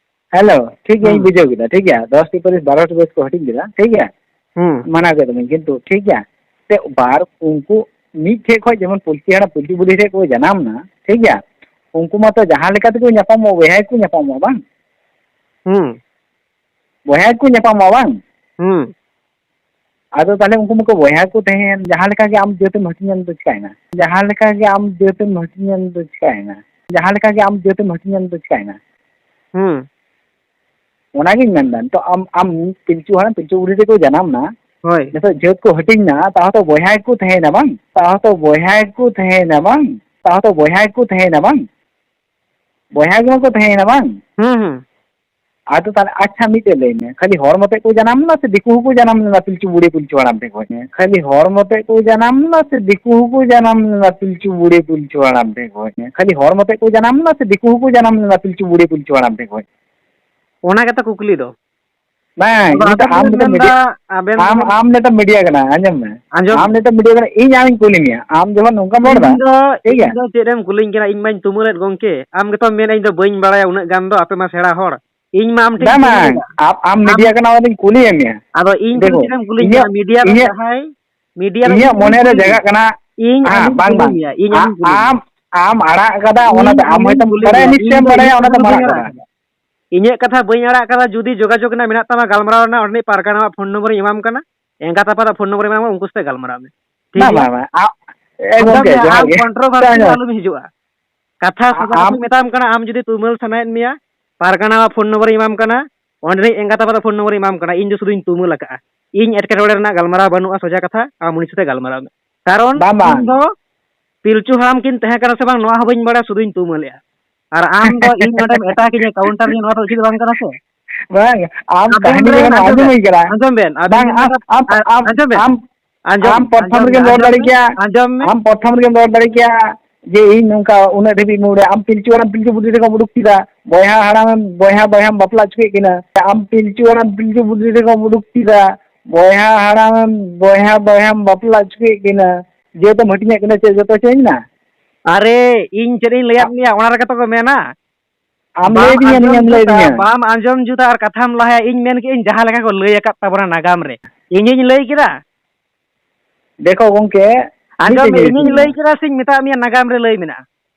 ᱦᱮᱞᱳ, ᱴᱷᱤᱠ ᱜᱮᱭᱟ, ᱤᱧ ᱦᱩᱸ᱾ ᱵᱩᱡᱷᱟᱹᱣ ᱠᱮᱫᱟ, ᱴᱷᱤᱠ ᱜᱮᱭᱟ, ᱫᱚᱥ ᱴᱤ ᱯᱟᱹᱨᱤᱥ ᱵᱟᱨᱚ ᱴᱤ ᱯᱟᱹᱨᱤᱥ ᱠᱚ ᱦᱟᱹᱴᱤᱧ ᱠᱮᱫᱟ, ᱴᱷᱤᱠ ᱜᱮᱭᱟ, ᱦᱩᱸ᱾ ᱢᱟᱱᱟᱣ ᱠᱮᱫᱟ ᱵᱤᱱ, ᱠᱤᱱᱛᱩ ᱴᱷᱤᱠ ᱜᱮᱭᱟ, ᱛᱮ ᱵᱟᱨ ᱩᱱᱠᱩ ᱢᱤᱫ ᱴᱷᱮᱡ ᱠᱷᱚᱡ ᱡᱮᱢᱚᱱ ᱯᱤᱞᱪᱩ ᱦᱟᱲᱟᱢ ᱯᱤᱞᱪᱩ ᱵᱩᱲᱦᱤ ᱴᱷᱮᱡ ᱠᱚ ᱡᱟᱱᱟᱢ ᱮᱱᱟ, ᱴᱷᱤᱠ ᱜᱮᱭᱟ, ᱩᱱᱠᱩ ᱢᱟᱛᱚ ᱡᱟᱦᱟᱸ ᱞᱮᱠᱟ ᱛᱮᱠᱚ ᱧᱟᱯᱟᱢᱚᱜ, ᱵᱚᱭᱦᱟ ᱜᱮᱠᱚ ᱧᱟᱯᱟᱢᱚᱜᱼᱟ, ᱵᱟᱝ? ᱦᱩᱸ᱾ ᱵᱚᱭᱦᱟ ᱜᱮᱠᱚ ᱧᱟᱯᱟᱢᱚᱜᱼᱟ, ᱵᱟᱝ? ᱦᱩᱸ᱾ ᱟᱫᱚ ᱛᱟᱦᱞᱮ ᱩᱱᱠᱩ ᱢᱟᱠᱚ ᱵᱚᱭᱦᱟ ᱜᱮᱠᱚ ᱛᱟᱦᱮᱸᱭᱮᱱ, ᱡᱟᱦᱟᱸ ᱞᱮᱠᱟ ᱜᱮ ᱟᱢ ᱡᱟᱹᱛᱮᱢ ᱦᱟᱹᱴᱤᱧ ᱮᱱ ᱫᱚ ᱪᱤᱠᱟᱭᱮᱱᱟ? ᱡᱟᱦᱟᱸ ᱞᱮᱠᱟ ᱜᱮ ᱟᱢ ᱡᱟᱹᱛᱮᱢ ᱦᱟᱹᱴᱤᱧ ᱮᱱ ᱫᱚ ᱪᱤᱠᱟᱭᱮᱱᱟ? ᱡᱟᱦᱟᱸ ᱞᱮᱠᱟ ᱜᱮ ᱟᱢ ᱡᱟᱹᱛᱮᱢ ᱦᱟᱹᱴᱤᱧ ᱮᱱ ᱫᱚ ᱪᱤᱠᱟᱭᱮᱱᱟ? ᱦᱩᱸ᱾ ᱚᱱᱟᱜᱤᱧ ᱢᱮᱱᱫᱟ, ᱱᱤᱛᱚᱜ ᱟᱢ, ᱟᱢ ᱯᱤᱞᱪᱩ ᱦᱟᱲᱟᱢ ᱯᱤᱞᱪᱩ ᱵᱩᱲᱦᱤ ᱨᱮᱠᱚ ᱡᱟᱱᱟᱢ ᱱᱟ, ᱦᱳᱭ᱾ ᱱᱤᱛᱚᱜ ᱡᱟᱹᱛ ᱠᱚ ᱦᱟᱹᱴᱤᱧ ᱱᱟ, ᱛᱟᱦᱚ ᱛᱚ ᱵᱚᱭᱦᱟ ᱜᱮᱠᱚ ᱛᱟᱦᱮᱸᱭᱮᱱᱟ ᱵᱟᱝ? ᱛᱟᱦᱚ ᱛᱚ ᱵᱚᱭᱦᱟ ᱜᱮᱠᱚ ᱛᱟᱦᱮᱸᱭᱮᱱᱟ ᱵᱟᱝ? ᱛᱟᱦᱚ ᱛᱚ ᱵᱚᱭᱦᱟ ᱜᱮᱠᱚ ᱛᱟᱦᱮᱸᱭᱮᱱᱟ ᱵᱟᱝ? ᱵᱚᱭᱦᱟ ᱜᱮ ᱢᱟᱠᱚ ᱛᱟᱦᱮᱸᱭᱮᱱᱟ ᱵᱟᱝ? ᱦᱩᱸ, ᱦᱩᱸ᱾ ᱟᱫᱚ ᱛᱟᱦᱞᱮ ᱟᱪᱪᱷᱟ, ᱢᱤᱫᱴᱮᱡ ᱞᱟᱹᱭ ᱢᱮ, ᱠᱷᱟᱹᱞᱤ ᱦᱚᱲ ᱢᱚᱛᱮᱡ ᱠᱚ ᱡᱟᱱᱟᱢ ᱞᱮᱱᱟ ᱥᱮ ᱫᱤᱠᱩ ᱦᱚᱸᱠᱚ ᱡᱟᱱᱟᱢ ᱞᱮᱱᱟ ᱯᱤᱞᱪᱩ ᱵᱩᱲᱦᱤ ᱯᱤᱞᱪᱩ ᱦᱟᱲᱟᱢ ᱴᱷᱮᱡ ᱠᱷᱚᱡ? ᱠᱷᱟᱹᱞᱤ ᱦᱚᱲ ᱢᱚᱛᱮᱡ ᱠᱚ ᱡᱟᱱᱟᱢ ᱞᱮᱱᱟ ᱥᱮ ᱫᱤᱠᱩ ᱦᱚᱸᱠᱚ ᱡᱟᱱᱟᱢ ᱞᱮᱱᱟ ᱯᱤᱞᱪᱩ ᱵᱩᱲᱦᱤ ᱯᱤᱞᱪᱩ ᱦᱟᱲᱟᱢ ᱴᱷᱮᱡ ᱠᱷᱚᱡ? ᱠᱷᱟᱹᱞᱤ ᱦᱚᱲ ᱢᱚᱛᱮᱡ ᱠᱚ ᱡᱟᱱᱟᱢ ᱞᱮᱱᱟ ᱥᱮ ᱫᱤᱠᱩ ᱦᱚᱸᱠᱚ ᱡᱟᱱᱟᱢ ᱞᱮᱱᱟ ᱯᱤᱞᱪᱩ ᱵᱩᱲᱦᱤ ᱯᱤᱞᱪᱩ ᱦᱟᱲᱟᱢ ᱴᱷᱮᱡ ᱠᱷᱚᱡ? ᱚᱱᱟ ᱜᱮᱛᱚ ᱠᱩᱠᱞᱤ ᱫᱚ᱾ ᱵᱟᱝ, ᱟᱫᱚ ᱤᱧ ᱫᱚ ᱟᱵᱮᱱ ᱟᱢ ᱵᱮᱱ ᱢᱤᱫᱴᱮᱱ ᱢᱮᱱᱫᱟ, ᱢᱤᱰᱤᱭᱟ, ᱟᱵᱮᱱ ᱟᱢ, ᱫᱚᱵᱮᱱ ᱟᱢ ᱢᱤᱫᱴᱮᱱ ᱢᱤᱰᱤᱭᱟ ᱠᱟᱱᱟ, ᱟᱸᱡᱚᱢ ᱢᱮ᱾ ᱟᱸᱡᱚᱢ ᱟᱢ ᱢᱤᱫᱴᱮᱱ ᱢᱤᱰᱤᱭᱟ ᱠᱟᱱᱟ, ᱤᱧ ᱟᱢᱤᱧ ᱠᱩᱞᱤ ᱢᱮᱭᱟ, ᱟᱢ ᱡᱚᱠᱷᱚᱱ ᱱᱚᱝᱠᱟᱢ ᱨᱚᱲ ᱤᱧ ᱮᱫᱟ, ᱫᱚ, ᱴᱷᱤᱠ ᱤᱧ ᱜᱮᱭᱟ? ᱫᱚ ᱪᱮᱫ ᱮᱢ ᱠᱩᱞᱤᱧ ᱠᱟᱱᱟ? ᱤᱧ ᱢᱟᱧ ᱛᱩᱢᱟᱹᱞᱮᱫ ᱜᱚᱝᱠᱮ, ᱟᱢ ᱜᱮᱛᱚᱢ ᱢᱮᱱᱟ ᱤᱧ ᱫᱚ ᱵᱟᱹᱧ ᱵᱟᱲᱟᱭᱟ ᱩᱱᱟᱹᱜ ᱜᱟᱱ ᱫᱚ, ᱟᱯᱮ ᱢᱟ ᱥᱮᱬᱟ ᱦᱚᱲ᱾ ᱤᱧ ᱢᱟ ᱟᱢ ᱴᱷᱮᱱ ᱵᱟᱝ, ᱠᱩᱞᱤ ᱵᱟᱝ, ᱠᱮᱫᱟ᱾ ᱟᱢ, ᱟᱢ ᱟᱢ, ᱢᱤᱰᱤᱭᱟ ᱠᱟᱱᱟ, ᱚᱱᱟᱛᱤᱧ ᱠᱩᱞᱤᱭᱮᱫ ᱢᱮᱭᱟ᱾ ᱟᱫᱚ ᱤᱧ ᱫᱚ ᱫᱮᱠᱷᱚ, ᱪᱮᱫ ᱮᱢ ᱠᱩᱞᱤᱧ ᱤᱧᱟᱹᱜ, ᱠᱟᱱᱟ? ᱢᱤᱰᱤᱭᱟ ᱨᱮ ᱤᱧᱟᱹᱜ, ᱡᱟᱦᱟᱸᱭ, ᱢᱤᱰᱤᱭᱟ ᱨᱮ ᱤᱧᱟᱹᱜ ᱤᱧ ᱢᱚᱱᱮ ᱨᱮ ᱠᱩᱞᱤ ᱡᱟᱜᱟᱜ ᱢᱮᱭᱟ᱾ ᱠᱟᱱᱟ, ᱤᱧ ᱦᱮᱸ, ᱟᱢᱤᱧ ᱵᱟᱝ, ᱠᱩᱞᱤ ᱵᱟᱝ, ᱢᱮᱭᱟ, ᱤᱧ ᱟ-, ᱟᱢᱤᱧ ᱠᱩᱞᱤ ᱟᱢ, ᱢᱮᱭᱟ᱾ ᱟᱢ ᱟᱲᱟᱜ ᱠᱟᱫᱟ, ᱤᱧ ᱚᱱᱟᱛᱮ ᱟᱢ ᱟᱢᱤᱧ ᱦᱚᱭᱛᱳᱢ ᱠᱩᱞᱤ ᱵᱟᱲᱟᱭᱟ, ᱢᱮᱭᱟ, ᱱᱤᱥᱪᱚᱭᱮᱢ ᱤᱧ ᱫᱚ ᱵᱟᱲᱟᱭᱟ, ᱤᱧᱟᱹᱜ ᱚᱱᱟᱛᱮᱢ ᱠᱟᱛᱷᱟ ᱟᱲᱟᱜ ᱵᱟᱹᱧ ᱠᱟᱫᱟ᱾ ᱟᱲᱟᱜ ᱠᱟᱫᱟ᱾ ᱤᱧᱟᱹᱜ ᱠᱟᱛᱷᱟ ᱵᱟᱹᱧ ᱟᱲᱟᱜ ᱠᱟᱫᱟ, ᱡᱩᱫᱤ ᱡᱳᱜᱟᱡᱳᱜᱽ ᱨᱮᱱᱟᱜ ᱢᱮᱱᱟᱜ ᱛᱟᱢᱟ, ᱜᱟᱞᱢᱟᱨᱟᱣ ᱨᱮᱱᱟᱜ, ᱚᱸᱰᱮᱱᱤᱡ ᱯᱟᱨᱜᱟᱱᱟᱣᱟᱜ ᱯᱷᱳᱱ ᱱᱚᱢᱵᱚᱨᱤᱧ ᱮᱢᱟᱢ ᱠᱟᱱᱟ, ᱮᱸᱜᱟᱛ ᱟᱯᱟᱛᱟᱜ ᱯᱷᱳᱱ ᱱᱚᱢᱵᱚᱨᱤᱧ ᱮᱢᱟᱢ ᱠᱟᱱᱟ, ᱩᱱᱠᱩ ᱥᱟᱛᱮ ᱜᱟᱞᱢᱟᱨᱟᱣ ᱢᱮ᱾ ᱴᱷᱤᱠ ᱵᱟᱝ, ᱜᱮᱭᱟ? ᱵᱟᱝ, ᱵᱟᱝ, ᱟ-, ᱟᱸᱡᱚᱢ ᱢᱮ, ᱟᱢ ᱟᱸᱡᱚᱢ ᱠᱚᱱᱴᱨᱳᱵᱷᱟᱨᱥᱤ ᱢᱮ᱾ ᱨᱮ ᱟᱞᱚᱢ ᱦᱤᱡᱩᱜᱼᱟ᱾ ᱠᱟᱛᱷᱟ ᱟ-, ᱥᱚᱡᱟ ᱟᱢ ᱠᱟᱛᱷᱟᱧ ᱢᱮᱛᱟᱢ ᱠᱟᱱᱟ, ᱟᱢ ᱡᱩᱫᱤ ᱛᱩᱢᱟᱹᱞ ᱥᱟᱱᱟᱭᱮᱫ ᱢᱮᱭᱟ, ᱯᱟᱨᱜᱟᱱᱟᱣᱟᱜ ᱯᱷᱳᱱ ᱱᱚᱢᱵᱚᱨᱤᱧ ᱮᱢᱟᱢ ᱠᱟᱱᱟ, ᱚᱸᱰᱮᱱᱤᱡ ᱮᱸᱜᱟᱛ ᱟᱯᱟᱛᱟᱜ ᱯᱷᱳᱱ ᱱᱚᱢᱵᱚᱨᱤᱧ ᱮᱢᱟᱢ ᱠᱟᱱᱟ, ᱤᱧ ᱫᱚ ᱥᱩᱫᱷᱩᱧ ᱛᱩᱢᱟᱹᱞ ᱟᱠᱟᱫᱼᱟ᱾ ᱤᱧ ᱮᱴᱠᱮᱴᱚᱬᱮ ᱨᱮᱱᱟᱜ ᱜᱟᱞᱢᱟᱨᱟᱣ ᱵᱟᱹᱱᱩᱜᱼᱟ, ᱥᱚᱡᱟ ᱠᱟᱛᱷᱟ, ᱟᱢ ᱩᱱᱤ ᱥᱟᱛᱮ ᱜᱟᱞᱢᱟᱨᱟᱣ ᱢᱮ᱾ ᱠᱟᱨᱚᱱ ᱵᱟᱝ, ᱵᱟᱝ᱾ ᱤᱧ ᱫᱚ ᱯᱤᱞᱪᱩ ᱦᱟᱲᱟᱢ ᱠᱤᱱ ᱛᱟᱦᱮᱸ ᱠᱟᱱᱟ ᱥᱮ ᱵᱟᱝ, ᱱᱚᱣᱟ ᱦᱚᱸ ᱵᱟᱹᱧ ᱵᱟᱲᱟᱭᱟ, ᱥᱩᱫᱷᱩᱧ ᱛᱩᱢᱟᱹᱞᱮᱜᱼᱟ᱾ ᱟᱨ ᱟᱢ ᱫᱚ ᱤᱧ ᱱᱚᱰᱮᱢ ᱮᱴᱟᱜᱤᱧᱟ, ᱠᱟᱣᱩᱱᱴᱟᱨᱤᱧᱟ, ᱱᱚᱣᱟ ᱫᱚ ᱩᱪᱤᱛ ᱵᱟᱝ ᱠᱟᱱᱟ ᱥᱮ? ᱵᱟᱝ, ᱟᱢ ᱟᱵᱮᱱ ᱠᱟᱹᱦᱱᱤ ᱵᱮᱱ ᱡᱚᱠᱷᱚᱱ ᱟᱸᱡᱚᱢ ᱟᱸᱡᱚᱢ ᱵᱮᱱ, ᱦᱩᱭ ᱠᱟᱱᱟ, ᱟᱸᱡᱚᱢ ᱵᱮᱱ, ᱟᱵᱮᱱ ᱵᱟᱝ, ᱵᱮᱱ ᱟᱢ, ᱢᱮᱱᱫᱟ, ᱟᱢ, ᱟᱨ ᱟᱢ, ᱟᱸᱡᱚᱢ ᱵᱮᱱ, ᱟᱢ ᱯᱨᱚᱛᱷᱚᱢ ᱟᱸᱡᱚᱢ ᱵᱮᱱ, ᱨᱮᱜᱮᱢ ᱨᱚᱲ ᱟᱸᱡᱚᱢ ᱫᱟᱲᱮ ᱵᱮᱱ, ᱠᱮᱭᱟ, ᱟᱸᱡᱚᱢ ᱢᱮ᱾ ᱟᱢ ᱯᱨᱚᱛᱷᱚᱢ ᱨᱮᱜᱮᱢ ᱨᱚᱲ ᱫᱟᱲᱮ ᱠᱮᱭᱟ ᱡᱮ ᱤᱧ ᱱᱚᱝᱠᱟ ᱩᱱᱟᱹᱜ ᱫᱷᱟᱹᱵᱤᱡ ᱢᱩᱲ ᱨᱮ ᱟᱢ ᱯᱤᱞᱪᱩ ᱦᱟᱲᱟᱢ ᱯᱤᱞᱪᱩ ᱵᱩᱰᱷᱤ ᱨᱮᱠᱚᱢ ᱩᱰᱩᱠ ᱠᱮᱫᱟ, ᱵᱚᱭᱦᱟ ᱦᱟᱲᱟᱢ ᱵᱚᱭᱦᱟ ᱵᱚᱭᱦᱟᱢ ᱵᱟᱯᱞᱟ ᱦᱚᱪᱚ ᱠᱮᱫ ᱠᱤᱱᱟ, ᱟᱢ ᱯᱤᱞᱪᱩ ᱦᱟᱲᱟᱢ ᱯᱤᱞᱪᱩ ᱵᱩᱰᱷᱤ ᱨᱮᱠᱚᱢ ᱩᱰᱩᱠ ᱠᱮᱫᱟ, ᱵᱚᱭᱦᱟ ᱦᱟᱲᱟᱢ ᱵᱚᱭᱦᱟ ᱵᱚᱭᱦᱟᱢ ᱵᱟᱯᱞᱟ ᱦᱚᱪᱚ ᱠᱮᱫ ᱠᱤᱱᱟ, ᱡᱮᱦᱮᱛᱩᱢ ᱦᱟᱹᱴᱤᱧᱮᱫ ᱠᱤᱱᱟ, ᱪᱮᱫ ᱡᱚᱛᱚ change ᱮᱱᱟ? ᱟᱨᱮ, ᱤᱧ ᱪᱮᱫ ᱤᱧ ᱞᱟᱹᱭᱟᱫ ᱟ-, ᱢᱮᱭᱟ, ᱚᱱᱟ ᱨᱮᱜᱮ ᱛᱚ ᱠᱚ ᱢᱮᱱᱟ, ᱟᱢ ᱞᱟᱹᱭ ᱵᱟᱢ ᱫᱤᱧᱟ, ᱟᱸᱡᱚᱢ ᱱᱤᱭᱟᱹᱢ ᱞᱟᱹᱭ ᱡᱩᱛᱟ, ᱫᱤᱧᱟ᱾ ᱵᱟᱢ ᱟᱸᱡᱚᱢ ᱡᱩᱛᱟ ᱟᱨ ᱠᱟᱛᱷᱟᱢ ᱞᱟᱦᱟᱭᱟ᱾ ᱤᱧ ᱢᱮᱱ ᱠᱮᱫ ᱟᱹᱧ ᱡᱟᱦᱟᱸ ᱞᱮᱠᱟ ᱠᱚ ᱞᱟᱹᱭ ᱟᱠᱟᱫ ᱛᱟᱵᱚᱱᱟ ᱱᱟᱜᱟᱢ ᱨᱮ, ᱤᱧᱤᱧ ᱞᱟᱹᱭ ᱠᱮᱫᱟ? ᱫᱮᱠᱷᱚ ᱜᱚᱝᱠᱮ, ᱟᱸᱡᱚᱢ ᱢᱤᱫᱴᱮᱡ ᱢᱮ, ᱡᱤᱱᱤᱥ ᱤᱧᱤᱧ ᱤᱧ ᱞᱟᱹᱭ ᱞᱟᱹᱭᱟ᱾ ᱠᱮᱫᱟ ᱥᱮᱧ ᱢᱮᱛᱟᱫ ᱢᱮᱭᱟ ᱱᱟᱜᱟᱢ ᱨᱮ ᱞᱟᱹᱭ ᱢᱮᱱᱟᱜᱼᱟ?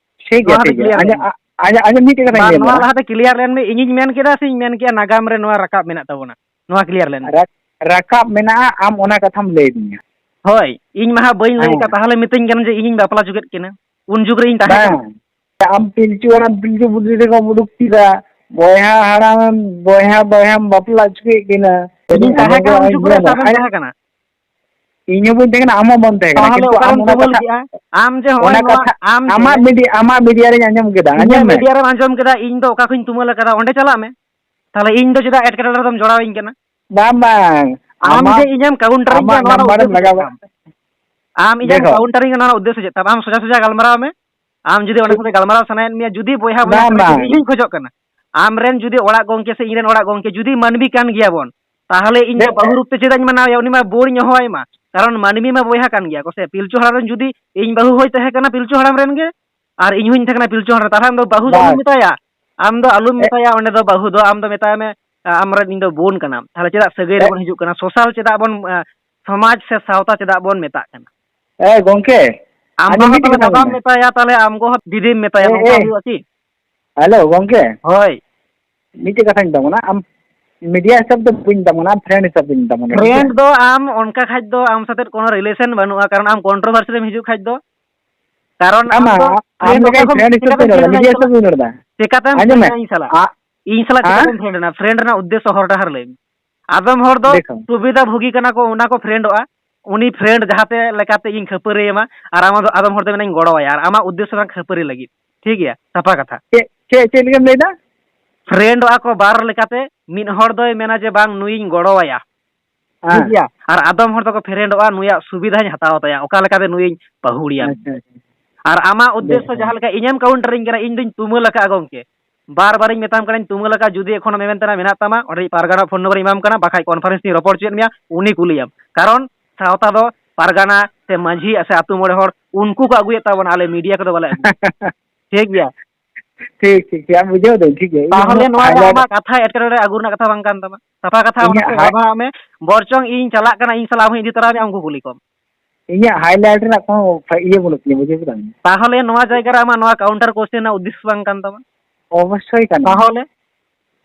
ᱴᱷᱤᱠ ᱱᱚᱣᱟ ᱜᱮᱭᱟ, ᱠᱟᱛᱷᱟ ᱴᱷᱤᱠ ᱜᱮᱭᱟ᱾ clear ᱞᱮᱱ ᱟᱸᱡᱚᱢ, ᱢᱮ᱾ ᱟ-, ᱟᱸᱡᱚᱢ, ᱟᱸᱡᱚᱢ, ᱢᱤᱫᱴᱮᱡ ᱠᱟᱛᱷᱟᱧ ᱵᱟᱨ ᱞᱟᱹᱭ ᱱᱚᱣᱟ ᱞᱮᱜᱮ᱾ ᱞᱟᱦᱟᱛᱮ clear ᱞᱮᱱ ᱢᱮ, ᱤᱧᱤᱧ ᱢᱮᱱ ᱠᱮᱫᱟ ᱥᱮᱧ ᱢᱮᱱ ᱠᱮᱫᱟ ᱱᱟᱜᱟᱢ ᱨᱮ ᱱᱚᱣᱟ ᱨᱟᱠᱟᱵ ᱢᱮᱱᱟᱜ ᱛᱟᱵᱚᱱᱟ? ᱱᱚᱣᱟ clear ᱞᱮᱱ ᱢᱮ᱾ ᱨᱟ-, ᱨᱟᱠᱟᱵ ᱢᱮᱱᱟᱜᱼᱟ, ᱟᱢ ᱚᱱᱟ ᱠᱟᱛᱷᱟᱢ ᱞᱟᱹᱭ ᱫᱤᱧᱟ᱾ ᱦᱳᱭ, ᱤᱧ ᱢᱟ ᱦᱟᱸᱜ ᱵᱟᱹᱧ ᱞᱟᱹᱭ ᱦᱮᱸ᱾ ᱟᱠᱟᱫ, ᱛᱟᱦᱚᱞᱮ ᱢᱤᱛᱟᱹᱧ ᱠᱟᱱᱟ ᱡᱮ ᱤᱧᱤᱧ ᱵᱟᱯᱞᱟ ᱦᱚᱪᱚ ᱠᱮᱫ ᱠᱤᱱᱟ, ᱩᱱ ᱡᱩᱜᱽ ᱨᱮ ᱤᱧ ᱛᱟᱦᱮᱸ ᱠᱟᱱᱟ᱾ ᱵᱟᱝ, ᱟᱢ ᱯᱤᱞᱪᱩ ᱦᱟᱲᱟᱢ ᱯᱤᱞᱪᱩ ᱵᱩᱰᱷᱤ ᱨᱮᱠᱚᱢ ᱩᱰᱩᱠ ᱠᱮᱫᱟ, ᱵᱚᱭᱦᱟ ᱦᱟᱲᱟᱢ ᱵᱚᱭᱦᱟ ᱵᱚᱭᱦᱟᱢ ᱵᱟᱯᱞᱟ ᱦᱚᱪᱚ ᱠᱮᱫ ᱠᱤᱱᱟ᱾ ᱤᱧᱤᱧ ᱛᱟᱦᱮᱸ ᱠᱟᱱᱟ ᱩᱱ ᱡᱩᱜᱽ ᱨᱮ ᱥᱮ ᱟᱢᱮᱢ ᱛᱟᱦᱮᱸ ᱠᱟᱱᱟ? ᱤᱧ ᱦᱚᱸ ᱵᱟᱹᱧ ᱛᱟᱦᱮᱸ ᱠᱟᱱᱟ, ᱟᱢ ᱦᱚᱸ ᱵᱟᱢ ᱛᱟᱦᱮᱸ ᱠᱟᱱᱟ, ᱛᱟᱦᱚᱞᱮ ᱠᱤᱱᱛᱩ ᱟᱢ ᱚᱠᱟᱨᱮᱢ ᱚᱱᱟ ᱛᱩᱢᱟᱹᱞ ᱠᱟᱛᱷᱟ, ᱠᱮᱜᱼᱟ? ᱟᱢ ᱡᱮ ᱦᱚᱸᱜᱼᱚᱭ ᱟᱢᱟᱜ ᱱᱚᱣᱟ, ᱠᱟᱛᱷᱟ, ᱟᱢ ᱟᱢᱟᱜ ᱡᱮ ᱢᱤᱰᱤ-, ᱟᱢᱟᱜ ᱢᱤᱰᱤᱭᱟ ᱨᱤᱧ ᱟᱸᱡᱚᱢ ᱠᱮᱫᱟ, ᱟᱸᱡᱚᱢ ᱤᱧᱟᱹᱜ ᱢᱮ᱾ ᱢᱤᱰᱤᱭᱟ ᱨᱮᱢ ᱟᱸᱡᱚᱢ ᱠᱮᱫᱟ, ᱤᱧ ᱫᱚ ᱚᱠᱟ ᱠᱷᱚᱱᱤᱧ ᱛᱩᱢᱟᱹᱞ ᱟᱠᱟᱫᱟ, ᱚᱸᱰᱮ ᱪᱟᱞᱟᱜ ᱢᱮ᱾ ᱛᱟᱦᱚᱞᱮ ᱤᱧ ᱫᱚ ᱪᱮᱫᱟᱜ ᱮᱴᱠᱮᱴᱚᱬᱮ ᱨᱮᱫᱚᱢ ᱡᱚᱲᱟᱣᱤᱧ ᱠᱟᱱᱟ? ᱵᱟᱝ, ᱵᱟᱝ, ᱟᱢ ᱟᱢᱟᱜ, ᱡᱮ ᱤᱧᱮᱢ ᱠᱟᱣᱩᱱᱴᱟᱨᱤᱧ ᱟᱢᱟᱜ ᱠᱟᱱᱟ, ᱱᱚᱣᱟ ᱨᱮᱱᱟᱜ ᱱᱟᱢᱵᱟᱨᱮᱢ ᱩᱫᱽᱫᱮᱥᱚ ᱞᱟᱜᱟᱣ ᱪᱮᱫ ᱠᱟᱜ ᱛᱟᱢ? ᱟᱢ ᱤᱧᱮᱢ ᱫᱮᱠᱷᱚ᱾ ᱠᱟᱣᱩᱱᱴᱟᱨᱤᱧ ᱠᱟᱱᱟ, ᱚᱱᱟ ᱩᱫᱽᱫᱮᱥᱚ ᱪᱮᱫ ᱛᱟᱢ? ᱟᱢ ᱥᱚᱡᱟ ᱥᱚᱡᱟ ᱜᱟᱞᱢᱟᱨᱟᱣ ᱢᱮ᱾ ᱟᱢ ᱡᱩᱫᱤ ᱚᱸᱰᱮ ᱠᱷᱚᱱ ᱜᱟᱞᱢᱟᱨᱟᱣ ᱥᱟᱱᱟᱭᱮᱫ ᱢᱮᱭᱟ, ᱡᱩᱫᱤ ᱵᱚᱭᱦᱟ ᱵᱚᱭᱦᱟ ᱵᱟᱝ, ᱠᱟᱱᱟ ᱠᱤᱱ, ᱵᱟᱝ᱾ ᱤᱧᱤᱧ ᱠᱷᱚᱡᱚᱜ ᱠᱟᱱᱟ᱾ ᱟᱢᱨᱮᱱ ᱡᱩᱫᱤ ᱚᱲᱟᱜ ᱜᱚᱝᱠᱮ ᱥᱮ ᱤᱧᱨᱮᱱ ᱚᱲᱟᱜ ᱜᱚᱝᱠᱮ ᱡᱩᱫᱤ ᱢᱟᱹᱱᱢᱤ ᱠᱟᱱ ᱜᱮᱭᱟ ᱵᱚᱱ, ᱛᱟᱦᱚᱞᱮ ᱤᱧ ᱫᱚ ᱵᱟᱹᱦᱩ ᱨᱩᱯ ᱛᱮ ᱪᱮᱫᱟᱜ ᱤᱧ ᱢᱟᱱᱟᱣᱮᱭᱟ? ᱩᱱᱤ ᱢᱟ ᱵᱳᱱ ᱤᱧ ᱦᱚᱦᱚᱣᱟᱭ ᱢᱟ, ᱠᱟᱨᱚᱱ ᱢᱟᱹᱱᱢᱤ ᱢᱟ ᱵᱚᱭᱦᱟ ᱠᱟᱱ ᱜᱮᱭᱟ ᱠᱚ ᱥᱮ᱾ ᱯᱤᱞᱪᱩ ᱦᱟᱲᱟᱢ ᱨᱮᱱ ᱡᱩᱫᱤ ᱤᱧ ᱵᱟᱹᱦᱩ ᱦᱚᱭ ᱛᱟᱦᱮᱸ ᱠᱟᱱᱟ ᱯᱤᱞᱪᱩ ᱦᱟᱲᱟᱢ ᱨᱮᱱ ᱜᱮ, ᱟᱨ ᱤᱧ ᱦᱚᱧ ᱛᱟᱦᱮᱸ ᱠᱟᱱᱟ ᱯᱤᱞᱪᱩ ᱦᱟᱲᱟᱢ ᱨᱮᱱ, ᱛᱟᱦᱚᱞᱮ ᱟᱢ ᱫᱚ ᱵᱟᱹᱦᱩ ᱫᱚ ᱟᱞᱚᱢ ᱢᱮᱛᱟᱭᱟ, ᱟᱢ ᱫᱚ ᱟᱞᱚᱢ ᱢᱮᱛᱟᱭᱟ ᱚᱸᱰᱮ ᱫᱚ ᱵᱟᱹᱦᱩ ᱫᱚ, ᱟᱢ ᱫᱚ ᱢᱮᱛᱟᱭ ᱢᱮ, ᱟᱢᱨᱮᱱ ᱤᱧ ᱫᱚ ᱵᱳᱱ ᱠᱟᱱᱟᱢ᱾ ᱛᱟᱦᱚᱞᱮ ᱪᱮᱫᱟᱜ ᱥᱟᱹᱜᱟᱹᱭ ᱨᱮᱵᱚᱱ ᱦᱤᱡᱩᱜ ᱠᱟᱱᱟ? ᱥᱳᱥᱟᱞ ᱪᱮᱫᱟᱜ ᱵᱚᱱ, ᱥᱚᱢᱟᱡᱽ ᱥᱮ ᱥᱟᱶᱛᱟ ᱪᱮᱫᱟᱜ ᱵᱚᱱ ᱢᱮᱛᱟᱜ ᱠᱟᱱᱟ? ᱮ ᱜᱚᱝᱠᱮ, ᱟᱢ ᱟᱸᱡᱚᱢ ᱵᱟᱵᱟ ᱢᱤᱫᱴᱮᱡ ᱛᱟᱦᱚᱞᱮ ᱠᱟᱛᱷᱟ ᱵᱟᱵᱟᱢ ᱢᱮᱱᱟ᱾ ᱢᱮᱛᱟᱭᱟ, ᱛᱟᱦᱚᱞᱮ ᱟᱢ ᱜᱚ ᱦᱚᱸ ᱫᱤᱫᱤᱢ ᱢᱮᱛᱟᱭᱟ, ᱮ, ᱱᱚᱝᱠᱟ ᱮ, ᱦᱩᱭᱩᱜᱼᱟ ᱠᱤ? ᱦᱮᱞᱳ ᱜᱚᱝᱠᱮ, ᱦᱳᱭ᱾ ᱢᱤᱫᱴᱮᱡ ᱠᱟᱛᱷᱟᱧ ᱢᱮᱛᱟᱢ ᱠᱟᱱᱟ, ᱟᱢ ᱢᱤᱰᱤᱭᱟ ᱦᱤᱥᱟᱹᱵ ᱛᱮ ᱵᱟᱹᱧ ᱢᱮᱛᱟᱢ ᱠᱟᱱᱟ, ᱟᱢ ᱯᱷᱨᱮᱱᱰ ᱦᱤᱥᱟᱹᱵ ᱛᱮᱧ ᱢᱮᱛᱟᱢ ᱠᱟᱱᱟ, ᱴᱷᱤᱠ ᱯᱷᱨᱮᱱᱰ ᱟᱪᱷᱮ? ᱫᱚ ᱟᱢ ᱚᱱᱠᱟ ᱠᱷᱟᱡ ᱫᱚ ᱟᱢ ᱥᱟᱛᱮ ᱠᱳᱱᱳ ᱨᱤᱞᱮᱥᱚᱱ ᱵᱟᱹᱱᱩᱜᱼᱟ, ᱠᱟᱨᱚᱱ ᱟᱢ ᱠᱚᱱᱴᱨᱳᱵᱷᱟᱨᱥᱤ ᱨᱮᱢ ᱦᱤᱡᱩᱜ ᱠᱷᱟᱡ ᱫᱚ᱾ ᱠᱟᱨᱚᱱ ᱟᱢ ᱟᱢ ᱫᱚ ᱟᱢ ᱯᱷᱨᱮᱱᱰ ᱚᱠᱟ ᱞᱮᱠᱟᱧ ᱠᱷᱚᱱ ᱯᱷᱨᱮᱱᱰ ᱦᱤᱥᱟᱹᱵ ᱪᱤᱠᱟᱹᱛᱮᱢ ᱛᱮᱧ ᱨᱚᱲ ᱮᱫᱟ, ᱯᱷᱨᱮᱱᱰ ᱮᱱᱟ ᱱᱤᱡᱮ ᱤᱧ ᱦᱤᱥᱟᱹᱵ ᱥᱟᱞᱟᱜ? ᱛᱮᱧ ᱨᱚᱲ ᱮᱫᱟ᱾ ᱪᱤᱠᱟᱹᱛᱮᱢ ᱟᱸᱡᱚᱢ ᱯᱷᱨᱮᱱᱰ ᱢᱮ, ᱮᱱᱟ ᱤᱧ ᱥᱟᱞᱟᱜ? ᱟ-, ᱤᱧ ᱥᱟᱞᱟᱜ ᱟ? ᱪᱤᱠᱟᱹᱛᱮᱢ ᱯᱷᱨᱮᱱᱰ ᱮᱱᱟ? ᱯᱷᱨᱮᱱᱰ ᱨᱮᱱᱟᱜ ᱩᱫᱽᱫᱮᱥᱥᱚ ᱦᱚᱨ ᱰᱟᱦᱟᱨ ᱞᱟᱹᱭ ᱢᱮ᱾ ᱟᱫᱚᱢ ᱦᱚᱲ ᱫᱚ ᱫᱮᱠᱷᱚ᱾ ᱥᱩᱵᱤᱫᱷᱟ ᱵᱷᱳᱜᱤ ᱠᱟᱱᱟ ᱠᱚ, ᱚᱱᱟ ᱠᱚ ᱯᱷᱨᱮᱱᱰᱚᱜᱼᱟ᱾ ᱩᱱᱤ ᱯᱷᱨᱮᱱᱰ ᱡᱟᱦᱟᱸᱛᱮ ᱞᱮᱠᱟᱛᱮ ᱤᱧ ᱠᱷᱟᱹᱯᱟᱹᱨᱤᱭᱟᱹᱢᱟ, ᱟᱨ ᱟᱢ ᱫᱚ, ᱟᱫᱚᱢ ᱦᱚᱲ ᱫᱚ ᱢᱮᱱᱟᱧ ᱜᱚᱲᱚᱣᱟᱭᱟ, ᱟᱨ ᱟᱢᱟᱜ ᱩᱫᱽᱫᱮᱥᱥᱚ ᱠᱟᱱᱟ ᱠᱷᱟᱹᱯᱟᱹᱨᱤ ᱞᱟᱹᱜᱤᱫ᱾ ᱴᱷᱤᱠ ᱜᱮᱭᱟ, ᱥᱟᱯᱷᱟ ᱠᱟᱛᱷᱟ᱾ ᱪᱮᱫ, ᱪᱮᱫ, ᱪᱮᱫ ᱞᱟᱹᱜᱤᱫ ᱮᱢ ᱞᱟᱹᱭᱫᱟ? ᱯᱷᱨᱮᱱᱰᱚᱜᱼᱟ ᱠᱚ ᱵᱟᱨ ᱞᱮᱠᱟᱛᱮ, ᱢᱤᱫ ᱦᱚᱲ ᱫᱚᱭ ᱢᱮᱱᱟ ᱡᱮ, "ᱵᱟᱝ, ᱱᱩᱭᱤᱧ ᱜᱚᱲᱚᱣᱟᱭᱟ", ᱴᱷᱤᱠ ᱦᱮᱸ᱾ ᱜᱮᱭᱟ, ᱟᱨ ᱟᱫᱚᱢ ᱦᱚᱲ ᱫᱚᱠᱚ ᱯᱷᱨᱮᱱᱰᱚᱜᱼᱟ, "ᱱᱩᱭᱟᱜ ᱥᱩᱵᱤᱫᱷᱟᱧ ᱦᱟᱛᱟᱣ ᱛᱟᱭᱟ, ᱚᱠᱟ ᱞᱮᱠᱟᱛᱮ ᱱᱩᱭᱤᱧ ᱯᱟᱹᱦᱩᱲᱤᱭᱟ", ᱟᱪᱪᱷᱟ, ᱟᱪᱪᱷᱟ᱾ ᱟᱨ ᱟᱢᱟᱜ ᱵᱮᱥ, ᱩᱫᱽᱫᱮᱥᱥᱚ ᱵᱮᱥ᱾ ᱡᱟᱦᱟᱸ ᱞᱮᱠᱟ ᱤᱧᱮᱢ ᱠᱟᱣᱩᱱᱴᱟᱨᱤᱧ ᱠᱟᱱᱟ, ᱤᱧ ᱫᱩᱧ ᱛᱩᱢᱟᱹᱞ ᱟᱠᱟᱫᱼᱟ ᱜᱚᱢᱠᱮ, ᱵᱟᱨ ᱵᱟᱨᱤᱧ ᱢᱮᱛᱟᱢ ᱠᱟᱱᱟᱧ ᱛᱩᱢᱟᱹᱞ ᱟᱠᱟᱫᱼᱟ, ᱡᱩᱫᱤ ᱮᱠᱷᱚᱱᱳ ᱢᱮᱢᱮᱱ ᱛᱮᱱᱟᱜ ᱢᱮᱱᱟᱜ ᱛᱟᱢᱟ, ᱚᱸᱰᱮ ᱯᱟᱨᱜᱟᱱᱟ ᱯᱷᱳᱱ ᱱᱚᱢᱵᱚᱨᱤᱧ ᱮᱢᱟᱢ ᱠᱟᱱᱟ, ᱵᱟᱠᱷᱟᱡ ᱠᱚᱱᱯᱷᱟᱨᱮᱱᱥ ᱨᱤᱧ ᱨᱚᱯᱚᱲ ᱦᱚᱪᱚᱭᱮᱫ ᱢᱮᱭᱟ, ᱩᱱᱤ ᱠᱩᱞᱤᱭᱮᱢ᱾ ᱠᱟᱨᱚᱱ ᱥᱟᱶᱛᱟ ᱫᱚ ᱯᱟᱨᱜᱟᱱᱟ ᱥᱮ ᱢᱟᱹᱡᱷᱤ ᱥᱮ ᱟᱹᱛᱩ ᱢᱚᱬᱮ ᱦᱚᱲ, ᱩᱱᱠᱩ ᱠᱚ ᱟᱹᱜᱩᱭᱮᱫ ᱛᱟᱵᱚᱱᱟ, ᱟᱞᱮ ᱢᱤᱰᱤᱭᱟ ᱠᱚᱫᱚ ᱵᱟᱞᱮ ᱟᱹᱜᱩᱭᱟ᱾ ᱴᱷᱤᱠ ᱜᱮᱭᱟ? ᱴᱷᱤᱠ, ᱴᱷᱤᱠ, ᱴᱷᱤᱠ, ᱟᱢ ᱵᱩᱡᱷᱟᱹᱣ ᱫᱟᱹᱧ, ᱴᱷᱤᱠ ᱜᱮᱭᱟ᱾ ᱤᱧ ᱛᱟᱦᱚᱞᱮ ᱦᱚᱸ ᱱᱚᱣᱟ ᱫᱚ highlight ᱟᱢᱟᱜ ᱠᱟᱛᱷᱟ ᱮᱴᱠᱮᱴᱚᱬᱮ ᱟᱹᱜᱩ ᱨᱮᱱᱟᱜ ᱠᱟᱛᱷᱟ ᱵᱟᱝ ᱠᱟᱱ ᱛᱟᱢᱟ, ᱥᱟᱯᱷᱟ ᱠᱟᱛᱷᱟ ᱚᱱᱟ ᱤᱧᱟᱹᱜ ᱥᱟᱛᱮ hi- ᱜᱟᱞᱢᱟᱨᱟᱜ ᱢᱮ᱾ ᱵᱚᱨᱪᱚᱝ ᱤᱧ ᱪᱟᱞᱟᱜ ᱠᱟᱱᱟ, ᱤᱧ ᱥᱟᱞᱟᱜ ᱟᱢ ᱦᱚᱸ ᱤᱫᱤ ᱛᱚᱨᱟᱭ ᱢᱮ, ᱩᱱᱠᱩ ᱠᱩᱞᱤ ᱠᱚᱢ᱾ ᱤᱧᱟᱹᱜ highlight ᱨᱮᱱᱟᱜ ᱠᱳᱱᱳ ᱯᱷᱟ-, ᱤᱭᱟᱹ ᱵᱟᱹᱱᱩᱜ ᱛᱤᱧᱟᱹ, ᱵᱩᱡᱷᱟᱹᱣ ᱠᱮᱫᱟᱢ? ᱛᱟᱦᱚᱞᱮ ᱱᱚᱣᱟ ᱡᱟᱭᱜᱟ ᱨᱮ ᱟᱢᱟᱜ ᱱᱚᱣᱟ counter question ᱨᱮᱱᱟᱜ ᱩᱫᱽᱫᱮᱥᱥᱚ ᱵᱟᱝ ᱠᱟᱱ ᱛᱟᱢᱟ? ᱚᱵᱚᱥᱥᱳᱭ ᱠᱟᱱᱟ᱾ ᱛᱟᱦᱚᱞᱮ?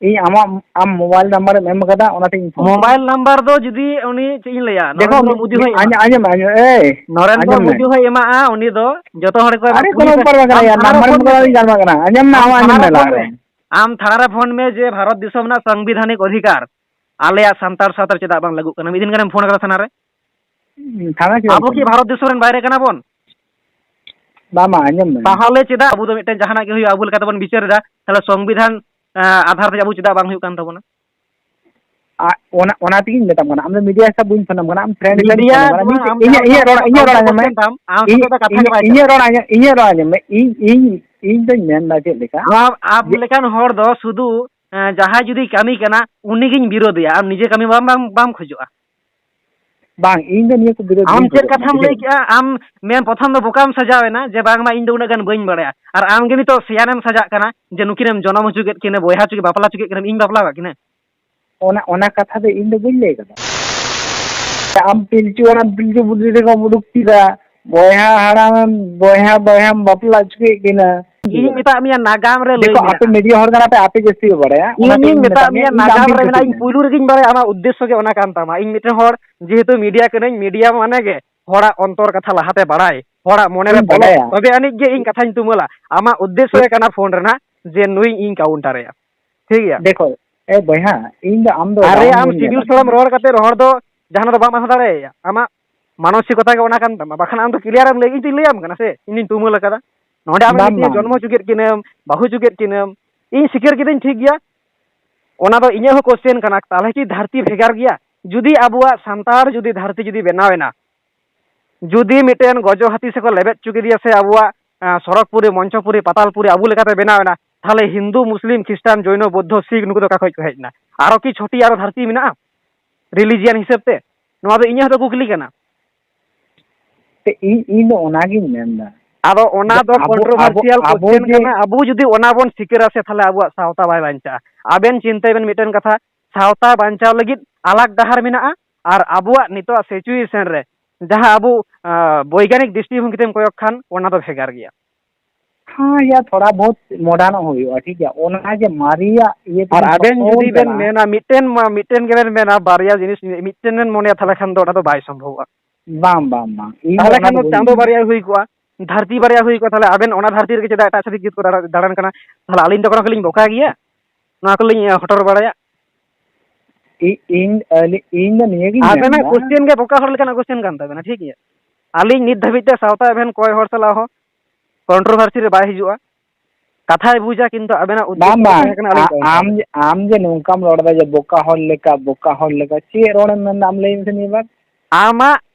ᱤᱧ ᱟᱢᱟᱜ, ᱟᱢ mobile number ᱮᱢ ᱮᱢ ᱠᱟᱫᱟ, ᱚᱱᱟᱛᱮ ᱤᱧ ᱯᱷᱳᱱ ᱠᱮᱫᱟ᱾ Mobile number ᱫᱚ ᱡᱩᱫᱤ ᱩᱱᱤ, ᱪᱮᱫ ᱤᱧ ᱞᱟᱹᱭᱟ, ᱫᱮᱠᱷᱚ, ᱱᱚᱨᱮᱱᱫᱨᱚ ᱢᱳᱫᱤ ᱦᱚᱸᱭ ᱮᱢᱟ᱾ ᱟᱸᱡᱚᱢ, ᱟᱸᱡᱚᱢ ᱢᱮ, ᱮᱭ, ᱱᱚᱨᱮᱱᱫᱨᱚ ᱟᱸᱡᱚᱢ ᱢᱮ᱾ ᱢᱳᱫᱤ ᱦᱚᱸᱭ ᱮᱢᱟᱜᱼᱟ, ᱩᱱᱤ ᱫᱚ ᱡᱚᱛᱚ ᱦᱚᱲ ᱠᱚ ᱮᱢᱟ᱾ ᱟᱨᱮ, ᱠᱳᱱᱳ ᱵᱮᱯᱟᱨ ᱵᱟᱝ ᱠᱟᱱᱟ ᱭᱟ, ᱟᱢ ᱛᱷᱟᱱᱟ ᱨᱮ number ᱯᱷᱳᱱ ᱢᱮ᱾ ᱢᱮ᱾ ᱟᱸᱡᱚᱢ ᱢᱮ, ᱟᱢ ᱟᱢ ᱟᱸᱡᱚᱢ ᱛᱷᱟᱱᱟ ᱢᱮ ᱨᱮ ᱞᱟᱦᱟ ᱯᱷᱳᱱ ᱨᱮ᱾ ᱢᱮ᱾ ᱟᱢ ᱛᱷᱟᱱᱟ ᱨᱮ ᱯᱷᱳᱱ ᱢᱮ ᱡᱮ ᱵᱷᱟᱨᱚᱛ ᱫᱤᱥᱚᱢ ᱨᱮᱱᱟᱜ ᱥᱚᱝᱵᱤᱫᱷᱟᱱᱤᱠ ᱚᱫᱷᱤᱠᱟᱨ ᱟᱞᱮᱭᱟᱜ ᱥᱟᱱᱛᱟᱲ ᱥᱟᱶᱛᱟ ᱨᱮ ᱪᱮᱫᱟᱜ ᱵᱟᱝ ᱞᱟᱹᱜᱩᱜ ᱠᱟᱱᱟ? ᱢᱤᱫ ᱫᱤᱱ ᱜᱟᱱᱮᱢ ᱯᱷᱳᱱ ᱟᱠᱟᱫᱟ ᱛᱷᱟᱱᱟ ᱨᱮ? ᱦᱩᱸ, ᱛᱷᱟᱱᱟ ᱪᱮᱫᱟᱜ ᱟᱵᱚ ᱠᱤ ᱯᱷᱳᱱ? ᱵᱷᱟᱨᱚᱛ ᱫᱤᱥᱚᱢ ᱨᱮᱱ ᱵᱟᱭᱨᱮ ᱠᱟᱱᱟ ᱵᱚᱱ? ᱵᱟᱝ, ᱵᱟᱝ, ᱟᱸᱡᱚᱢ ᱢᱮ᱾ ᱛᱟᱦᱚᱞᱮ ᱪᱮᱫᱟᱜ ᱟᱵᱚ ᱫᱚ ᱢᱤᱫᱴᱮᱱ ᱡᱟᱦᱟᱱᱟᱜ ᱜᱮ ᱦᱩᱭᱩᱜᱼᱟ, ᱟᱵᱚ ᱞᱮᱠᱟ ᱛᱮᱵᱚᱱ ᱵᱤᱪᱟᱹᱨ ᱮᱫᱟ? ᱛᱟᱦᱚᱞᱮ ᱥᱚᱝᱵᱤᱫᱷᱟᱱ, ᱮᱸ, ᱟᱫᱷᱟᱨ ᱛᱮ ᱟᱵᱚ ᱪᱮᱫᱟᱜ ᱵᱟᱝ ᱦᱩᱭᱩᱜ ᱠᱟᱱ ᱛᱟᱵᱚᱱᱟ? ᱟ-, ᱚᱱᱟ, ᱚᱱᱟ ᱛᱮᱜᱤᱧ ᱢᱮᱛᱟᱢ ᱠᱟᱱᱟ, ᱟᱢ ᱫᱚ ᱢᱤᱰᱤᱭᱟ ᱦᱤᱥᱟᱹᱵ ᱵᱟᱹᱧ ᱯᱷᱳᱱᱟᱢ ᱠᱟᱱᱟ, ᱟᱢ friend ᱦᱤᱥᱟᱹᱵ ᱤᱧ media ᱯᱷᱳᱱᱟᱢ ᱠᱟᱱᱟ᱾ ᱫᱚ ᱢᱤᱫᱴᱮᱡ ᱟᱢ ᱤᱧᱟᱹᱜ, ᱤᱧᱟᱹᱜ ᱨᱚᱲ, ᱤᱧᱟᱹᱜ ᱨᱚᱲ ᱟᱸᱡᱚᱢ ᱢᱮ᱾ ᱟᱢ ᱤᱧ, ᱥᱟᱛᱮ ᱫᱚ ᱠᱟᱛᱷᱟ ᱜᱮ ᱤᱧᱟᱹᱜ, ᱵᱟᱭ ᱤᱧᱟᱹᱜ ᱪᱟᱞᱟᱜᱼᱟ᱾ ᱨᱚᱲ ᱟᱸᱡᱚᱢ, ᱤᱧᱟᱹᱜ ᱨᱚᱲ ᱟᱸᱡᱚᱢ ᱢᱮ᱾ ᱤᱧ, ᱤᱧ ᱤᱧ ᱫᱚᱧ ᱢᱮᱱᱫᱟ ᱪᱮᱫ ᱞᱮᱠᱟ, ᱟᱢ, ᱟᱢ ᱡᱮ ᱞᱮᱠᱟᱱ ᱦᱚᱲ ᱫᱚ ᱥᱩᱫᱷᱩ, ᱮᱸ, ᱡᱟᱦᱟᱸᱭ ᱡᱩᱫᱤ ᱠᱟᱹᱢᱤ ᱠᱟᱱᱟ, ᱩᱱᱤᱜᱤᱧ ᱵᱤᱨᱳᱫᱮᱭᱟ, ᱟᱢ ᱱᱤᱡᱮ ᱠᱟᱹᱢᱤ ᱵᱟᱢ, ᱵᱟᱢ, ᱵᱟᱢ ᱠᱷᱚᱡᱚᱜᱼᱟ᱾ ᱵᱟᱝ, ᱤᱧ ᱫᱚ ᱱᱤᱭᱟᱹ ᱠᱚ ᱵᱤᱨᱳᱫ ᱟᱢ ᱵᱟᱹᱧ ᱪᱮᱫ ᱠᱷᱚᱡᱚᱜ ᱠᱟᱱᱟ, ᱠᱟᱛᱷᱟᱢ ᱵᱩᱡᱷᱟᱹᱣ ᱞᱟᱹᱭ ᱠᱮᱜᱼᱟ? ᱟᱢ ᱢᱮᱱ ᱯᱨᱚᱛᱷᱚᱢ ᱫᱚ ᱵᱚᱠᱟᱢ ᱥᱟᱡᱟᱣ ᱮᱱᱟ ᱡᱮ ᱵᱟᱝᱢᱟ ᱤᱧ ᱫᱚ ᱩᱱᱟᱹᱜ ᱜᱟᱱ ᱵᱟᱹᱧ ᱵᱟᱲᱟᱭᱟ, ᱟᱨ ᱟᱢ ᱜᱮ ᱱᱤᱛᱚᱜ ᱥᱮᱭᱟᱱᱮᱢ ᱥᱟᱡᱟᱜ ᱠᱟᱱᱟ ᱡᱮ ᱱᱩᱠᱤᱱᱮᱢ ᱡᱚᱱᱚᱢ ᱦᱚᱪᱚ ᱠᱮᱫ ᱠᱤᱱᱟ, ᱵᱚᱭᱦᱟ ᱦᱚᱪᱚ ᱠᱮᱫ, ᱵᱟᱯᱞᱟ ᱦᱚᱪᱚ ᱠᱮᱫ ᱠᱤᱱᱟᱢ, ᱤᱧ ᱵᱟᱯᱞᱟ ᱠᱟᱜ ᱠᱤᱱᱟ᱾ ᱚᱱᱟ, ᱚᱱᱟ ᱠᱟᱛᱷᱟ ᱫᱚ ᱤᱧ ᱫᱚ ᱵᱟᱹᱧ ᱞᱟᱹᱭ ᱠᱟᱫᱟ᱾ ᱟᱢ ᱯᱤᱞᱪᱩ ᱦᱟᱲᱟᱢ ᱯᱤᱞᱪᱩ ᱵᱩᱰᱷᱤ ᱨᱮᱠᱚ ᱩᱰᱩᱠ ᱠᱮᱫᱟ, ᱵᱚᱭᱦᱟ ᱦᱟᱲᱟᱢ, ᱵᱚᱭᱦᱟ, ᱵᱚᱭᱦᱟᱢ ᱵᱟᱯᱞᱟ ᱦᱚᱪᱚ ᱠᱮᱫ ᱠᱤᱱᱟ᱾ ᱤᱧ ᱢᱮᱛᱟᱜ ᱢᱮᱭᱟ, ᱱᱟᱜᱟᱢ ᱨᱮ ᱞᱟᱹᱭ ᱫᱮᱠᱷᱚ, ᱢᱮᱱᱟᱜᱼᱟ᱾ ᱟᱯᱮ ᱢᱤᱰᱤᱭᱟ ᱦᱚᱲ ᱠᱟᱱᱟ ᱯᱮ, ᱟᱯᱮ ᱡᱟᱹᱥᱛᱤ ᱯᱮ ᱵᱟᱲᱟᱭᱟ᱾ ᱚᱱᱟᱛᱮ ᱤᱧᱤᱧ ᱤᱧ ᱢᱮᱛᱟᱜ ᱢᱮᱛᱟᱜ ᱢᱮᱭᱟ, ᱢᱮᱭᱟ, ᱤᱧ ᱫᱚ ᱟᱢ ᱱᱟᱜᱟᱢ ᱴᱷᱮᱱ ᱨᱮ ᱠᱩᱞᱤ ᱢᱮᱱᱟᱜᱼᱟ, ᱤᱧ ᱢᱮᱭᱟ᱾ ᱯᱩᱭᱞᱩ ᱨᱮᱜᱤᱧ ᱵᱟᱲᱟᱭᱟ, ᱟᱢᱟᱜ ᱩᱫᱽᱫᱮᱥᱥᱚ ᱜᱮ ᱚᱱᱟ ᱠᱟᱱ ᱛᱟᱢᱟ᱾ ᱤᱧ ᱢᱤᱫᱴᱮᱱ ᱦᱚᱲ, ᱡᱮᱦᱮᱛᱩ ᱢᱤᱰᱤᱭᱟ ᱠᱟᱹᱱᱟᱹᱧ, ᱢᱤᱰᱤᱭᱟ ᱢᱟᱱᱮ ᱜᱮ ᱦᱚᱲᱟᱜ ᱚᱱᱛᱚᱨ ᱠᱟᱛᱷᱟ ᱞᱟᱦᱟᱛᱮ ᱵᱟᱲᱟᱭ, ᱦᱚᱲᱟᱜ ᱢᱚᱱᱮ ᱨᱮ ᱤᱧ ᱵᱚᱞᱚ, ᱵᱟᱰᱟᱭᱟ᱾ ᱛᱚᱵᱮ ᱟᱹᱱᱤᱡ ᱜᱮ ᱤᱧ ᱠᱟᱛᱷᱟᱧ ᱛᱩᱢᱟᱹᱞᱟ᱾ ᱟᱢᱟᱜ ᱩᱫᱽᱫᱮᱥᱥᱚ ᱜᱮ ᱠᱟᱱᱟ ᱯᱷᱳᱱ ᱨᱮᱱᱟᱜ ᱡᱮ ᱱᱩᱭ ᱤᱧ ᱠᱟᱣᱩᱱᱴᱟᱨᱮᱭᱟ, ᱴᱷᱤᱠ ᱜᱮᱭᱟ? ᱫᱮᱠᱷᱚ, ᱮ ᱵᱚᱭᱦᱟ, ᱤᱧ ᱫᱚ ᱟᱢ ᱫᱚ ᱟᱨᱮ, ᱨᱟᱣᱟᱞ ᱟᱢ ᱢᱚᱱ ᱥᱤᱵᱤᱞ ᱡᱟᱭᱜᱟ ᱥᱚᱲᱚᱢ ᱨᱮ᱾ ᱨᱚᱲ ᱠᱟᱛᱮ ᱦᱚᱲ ᱫᱚ ᱡᱟᱦᱟᱱᱟᱜ ᱫᱚ ᱵᱟᱢ ᱟᱥᱟ ᱫᱟᱲᱮᱭᱟᱭᱟ᱾ ᱟᱢᱟᱜ ᱢᱟᱱᱚᱥᱤᱠᱚᱛᱟ ᱜᱮ ᱚᱱᱟ ᱠᱟᱱ ᱛᱟᱢᱟ, ᱵᱟᱠᱷᱟᱱ ᱟᱢ ᱫᱚ ᱠᱞᱤᱭᱟᱨ ᱮᱢ ᱞᱟᱹᱭ, ᱤᱧ ᱫᱚᱧ ᱞᱟᱹᱭᱟᱢ ᱠᱟᱱᱟ ᱥᱮ, ᱤᱧ ᱫᱚᱧ ᱛᱩᱢᱟᱹᱞ ᱟᱠᱟᱫᱟ᱾ ᱱᱚᱰᱮ ᱟᱢᱮᱢ ᱵᱟᱝ, ᱢᱤᱛᱟᱹᱧᱟ ᱵᱟᱝ᱾ ᱡᱚᱱᱢᱚ ᱦᱚᱪᱚ ᱠᱮᱫ ᱠᱤᱱᱟᱹᱢ, ᱵᱟᱹᱦᱩ ᱦᱚᱪᱚ ᱠᱮᱫ ᱠᱤᱱᱟᱹᱢ, ᱤᱧ ᱥᱤᱠᱟᱹᱨ ᱠᱤᱫᱟᱹᱧ, ᱴᱷᱤᱠ ᱜᱮᱭᱟ, ᱚᱱᱟ ᱫᱚ ᱤᱧᱟᱹᱜ ᱦᱚᱸ ᱠᱚᱥᱪᱮᱱ ᱠᱟᱱᱟ, ᱛᱟᱦᱚᱞᱮ ᱠᱤ ᱫᱷᱟᱹᱨᱛᱤ ᱵᱷᱮᱜᱟᱨ ᱜᱮᱭᱟ? ᱡᱩᱫᱤ ᱟᱵᱚᱣᱟᱜ ᱥᱟᱱᱛᱟᱲ ᱡᱩᱫᱤ ᱫᱷᱟᱹᱨᱛᱤ ᱡᱩᱫᱤ ᱵᱮᱱᱟᱣ ᱮᱱᱟ, ᱡᱩᱫᱤ ᱢᱤᱫᱴᱮᱱ ᱜᱚᱡᱚ ᱦᱟᱹᱛᱤ ᱥᱮ ᱠᱚ ᱞᱮᱵᱮᱫ ᱦᱚᱪᱚ ᱠᱮᱫᱮᱭᱟ ᱥᱮ ᱟᱵᱚᱣᱟᱜ, ᱟᱸ, ᱥᱚᱨᱚᱜᱽᱯᱩᱨᱤ, ᱢᱚᱧᱪᱚᱯᱩᱨᱤ, ᱯᱟᱛᱟᱞᱯᱩᱨᱤ ᱟᱵᱚ ᱞᱮᱠᱟᱛᱮ ᱵᱮᱱᱟᱣ ᱮᱱᱟ, ᱛᱟᱦᱚᱞᱮ ᱦᱤᱱᱫᱩ, ᱢᱩᱥᱞᱤᱢ, ᱠᱷᱨᱤᱥᱴᱟᱱ, ᱡᱚᱭᱱᱚ, ᱵᱳᱫᱽᱫᱷᱚ, ᱥᱤᱠᱷ ᱱᱩᱠᱩ ᱫᱚ ᱚᱠᱟ ᱠᱷᱚᱡ ᱠᱚ ᱦᱮᱡ ᱮᱱᱟ? ᱟᱨᱚ ᱠᱤ ᱪᱷᱚᱴᱤ ᱟᱨᱚ ᱫᱷᱟᱹᱨᱛᱤ ᱢᱮᱱᱟᱜᱼᱟ ᱨᱤᱞᱤᱡᱤᱭᱟᱱ ᱦᱤᱥᱟᱹᱵ ᱛᱮ? ᱱᱚᱣᱟ ᱫᱚ ᱤᱧᱟᱹᱜ ᱦᱚᱸᱛᱚ ᱠᱩᱠᱞᱤ ᱠᱟᱱᱟ᱾ ᱛᱮ ᱤᱧ, ᱤᱧ ᱫᱚ ᱚᱱᱟᱜᱤᱧ ᱢᱮᱱᱫᱟ᱾ ᱟᱫᱚ ᱚᱱᱟ ᱡᱮ ᱫᱚ ᱟᱵᱚ, ᱟᱵᱚ, ᱠᱚᱱᱴᱨᱳᱵᱷᱟᱨᱥᱤᱭᱟᱞ ᱟᱵᱚ ᱠᱚᱥᱪᱮᱱ ᱡᱮ ᱠᱟᱱᱟ, ᱟᱵᱚ ᱡᱩᱫᱤ ᱚᱱᱟ ᱵᱚᱱ ᱥᱤᱠᱟᱹᱨᱟ ᱥᱮ, ᱛᱟᱦᱚᱞᱮ ᱟᱵᱚᱣᱟᱜ ᱥᱟᱶᱛᱟ ᱵᱟᱭ ᱵᱟᱧᱪᱟᱜᱼᱟ᱾ ᱟᱵᱮᱱ ᱪᱤᱱᱛᱟᱹᱭ ᱵᱮᱱ ᱢᱤᱫᱴᱮᱱ ᱠᱟᱛᱷᱟ, ᱥᱟᱶᱛᱟ ᱵᱟᱧᱪᱟᱣ ᱞᱟᱹᱜᱤᱫ ᱟᱞᱟᱜᱽ ᱰᱟᱦᱟᱨ ᱢᱮᱱᱟᱜᱼᱟ, ᱟᱨ ᱟᱵᱚᱣᱟᱜ ᱱᱤᱛᱚᱜ ᱥᱤᱪᱩᱭᱮᱥᱚᱱ ᱨᱮ ᱡᱟᱦᱟᱸ ᱟᱵᱚ, ᱟᱸ, ᱵᱳᱭᱜᱟᱱᱤᱠ ᱫᱨᱤᱥᱴᱤᱵᱷᱚᱝᱜᱤ ᱛᱮᱢ ᱠᱚᱭᱚᱜ ᱠᱷᱟᱱ, ᱚᱱᱟ ᱫᱚ ᱵᱷᱮᱜᱟᱨ ᱜᱮᱭᱟ᱾ ᱦᱮᱸ ᱭᱟ, ᱛᱷᱚᱲᱟ ᱵᱚᱦᱩᱛ ᱢᱚᱰᱟᱨᱱᱚᱜ ᱦᱩᱭᱩᱜᱼᱟ, ᱴᱷᱤᱠ ᱜᱮᱭᱟ? ᱚᱱᱟ ᱡᱮ ᱢᱟᱨᱮᱭᱟᱜ ᱤᱭᱟᱹ ᱟᱨ ᱛᱮᱵᱚᱱ ᱟᱵᱮᱱ ᱛᱚᱞ ᱡᱩᱫᱤ ᱵᱮᱱ ᱪᱟᱞᱟᱜᱼᱟ᱾ ᱢᱮᱱᱟ, ᱢᱤᱫᱴᱮᱱ ᱢᱟ, ᱢᱤᱫᱴᱮᱱ ᱜᱮᱵᱮᱱ ᱢᱮᱱᱟ, ᱵᱟᱨᱭᱟ ᱡᱤᱱᱤᱥ ᱢᱤᱫᱴᱮᱱ ᱵᱮᱱ ᱢᱚᱱᱮᱭᱟ, ᱛᱟᱦᱚᱞᱮ ᱠᱷᱟᱱ ᱫᱚ ᱚᱱᱟ ᱫᱚ ᱵᱟᱭ ᱥᱚᱢᱵᱷᱚᱵᱚᱜᱼᱟ᱾ ᱵᱟᱝ, ᱵᱟᱝ, ᱵᱟᱝ᱾ ᱤᱧ ᱫᱚ ᱛᱟᱦᱚᱞᱮ ᱚᱱᱟ ᱠᱷᱟᱱ ᱫᱚ ᱫᱚ ᱵᱟᱹᱧ ᱪᱟᱸᱫᱚ ᱢᱮᱱᱟ᱾ ᱵᱟᱨᱭᱟ ᱦᱩᱭ ᱠᱚᱜᱼᱟ, ᱫᱷᱟᱹᱨᱛᱤ ᱵᱟᱨᱭᱟ ᱦᱩᱭ ᱠᱚᱜᱼᱟ, ᱛᱟᱦᱚᱞᱮ ᱟᱵᱮᱱ ᱚᱱᱟ ᱫᱷᱟᱹᱨᱛᱤ ᱨᱮᱜᱮ ᱪᱮᱫᱟᱜ ᱮᱴᱟᱜ ᱪᱷᱟᱹᱛᱤᱠ ᱠᱚ ᱫᱟᱬᱟ-, ᱫᱟᱬᱟᱱ ᱠᱟᱱᱟ? ᱛᱟᱦᱚᱞᱮ ᱟᱹᱞᱤᱧ ᱫᱚ ᱠᱚᱱᱚ ᱠᱚᱞᱤᱧ ᱵᱚᱠᱟ ᱜᱮᱭᱟ? ᱱᱚᱣᱟ ᱠᱚᱞᱤᱧ, ᱮ, ᱦᱚᱴᱚᱨ ᱵᱟᱲᱟᱭᱟ? ᱤ-, ᱤᱧ, ᱟᱹᱞᱤ-, ᱤᱧ ᱫᱚ ᱱᱤᱭᱟᱹᱜᱤᱧ ᱟᱵᱮᱱᱟᱜ ᱢᱮᱱᱫᱟ᱾ ᱠᱚᱥᱪᱮᱱ ᱜᱮ ᱵᱚᱠᱟ ᱦᱚᱲ ᱞᱮᱠᱟᱱᱟᱜ ᱠᱚᱥᱪᱮᱱ ᱠᱟᱱ ᱛᱟᱵᱮᱱᱟ, ᱴᱷᱤᱠ ᱜᱮᱭᱟ? ᱟᱹᱞᱤᱧ ᱱᱤᱛ ᱫᱷᱟᱹᱵᱤᱡ ᱛᱮ ᱥᱟᱶᱛᱟ ᱮᱵᱷᱮᱱ ᱠᱚᱭ ᱦᱚᱲ ᱥᱟᱞᱟᱜ ᱦᱚᱸ ᱠᱚᱱᱴᱨᱳᱵᱷᱟᱨᱥᱤ ᱨᱮ ᱵᱟᱭ ᱦᱤᱡᱩᱜᱼᱟ, ᱠᱟᱛᱷᱟᱭ ᱵᱩᱡᱟ, ᱠᱤᱱᱛᱩ ᱟᱵᱮᱱᱟᱜ ᱩᱫᱽᱫᱮᱥᱥᱚ ᱵᱟᱝ, ᱫᱚ ᱵᱟᱝ, ᱛᱟᱦᱮᱸ ᱠᱟᱱᱟ ᱟᱹᱞᱤᱧ ᱟ-, ᱠᱚᱭ ᱟᱢ ᱦᱚᱲ᱾ ᱡᱮ, ᱟᱢ ᱡᱮ ᱱᱚᱝᱠᱟᱢ ᱨᱚᱲ ᱮᱫᱟ ᱡᱮ ᱵᱚᱠᱟ ᱦᱚᱲ ᱞᱮᱠᱟ, ᱵᱚᱠᱟ ᱦᱚᱲ ᱞᱮᱠᱟ, ᱪᱮᱫ ᱨᱚᱲᱮᱢ ᱢᱮᱱᱫᱟ ᱟᱢ ᱞᱟᱹᱭ ᱢᱮᱥᱮ ᱢᱤᱫ ᱵᱟᱨ? ᱟᱢᱟᱜ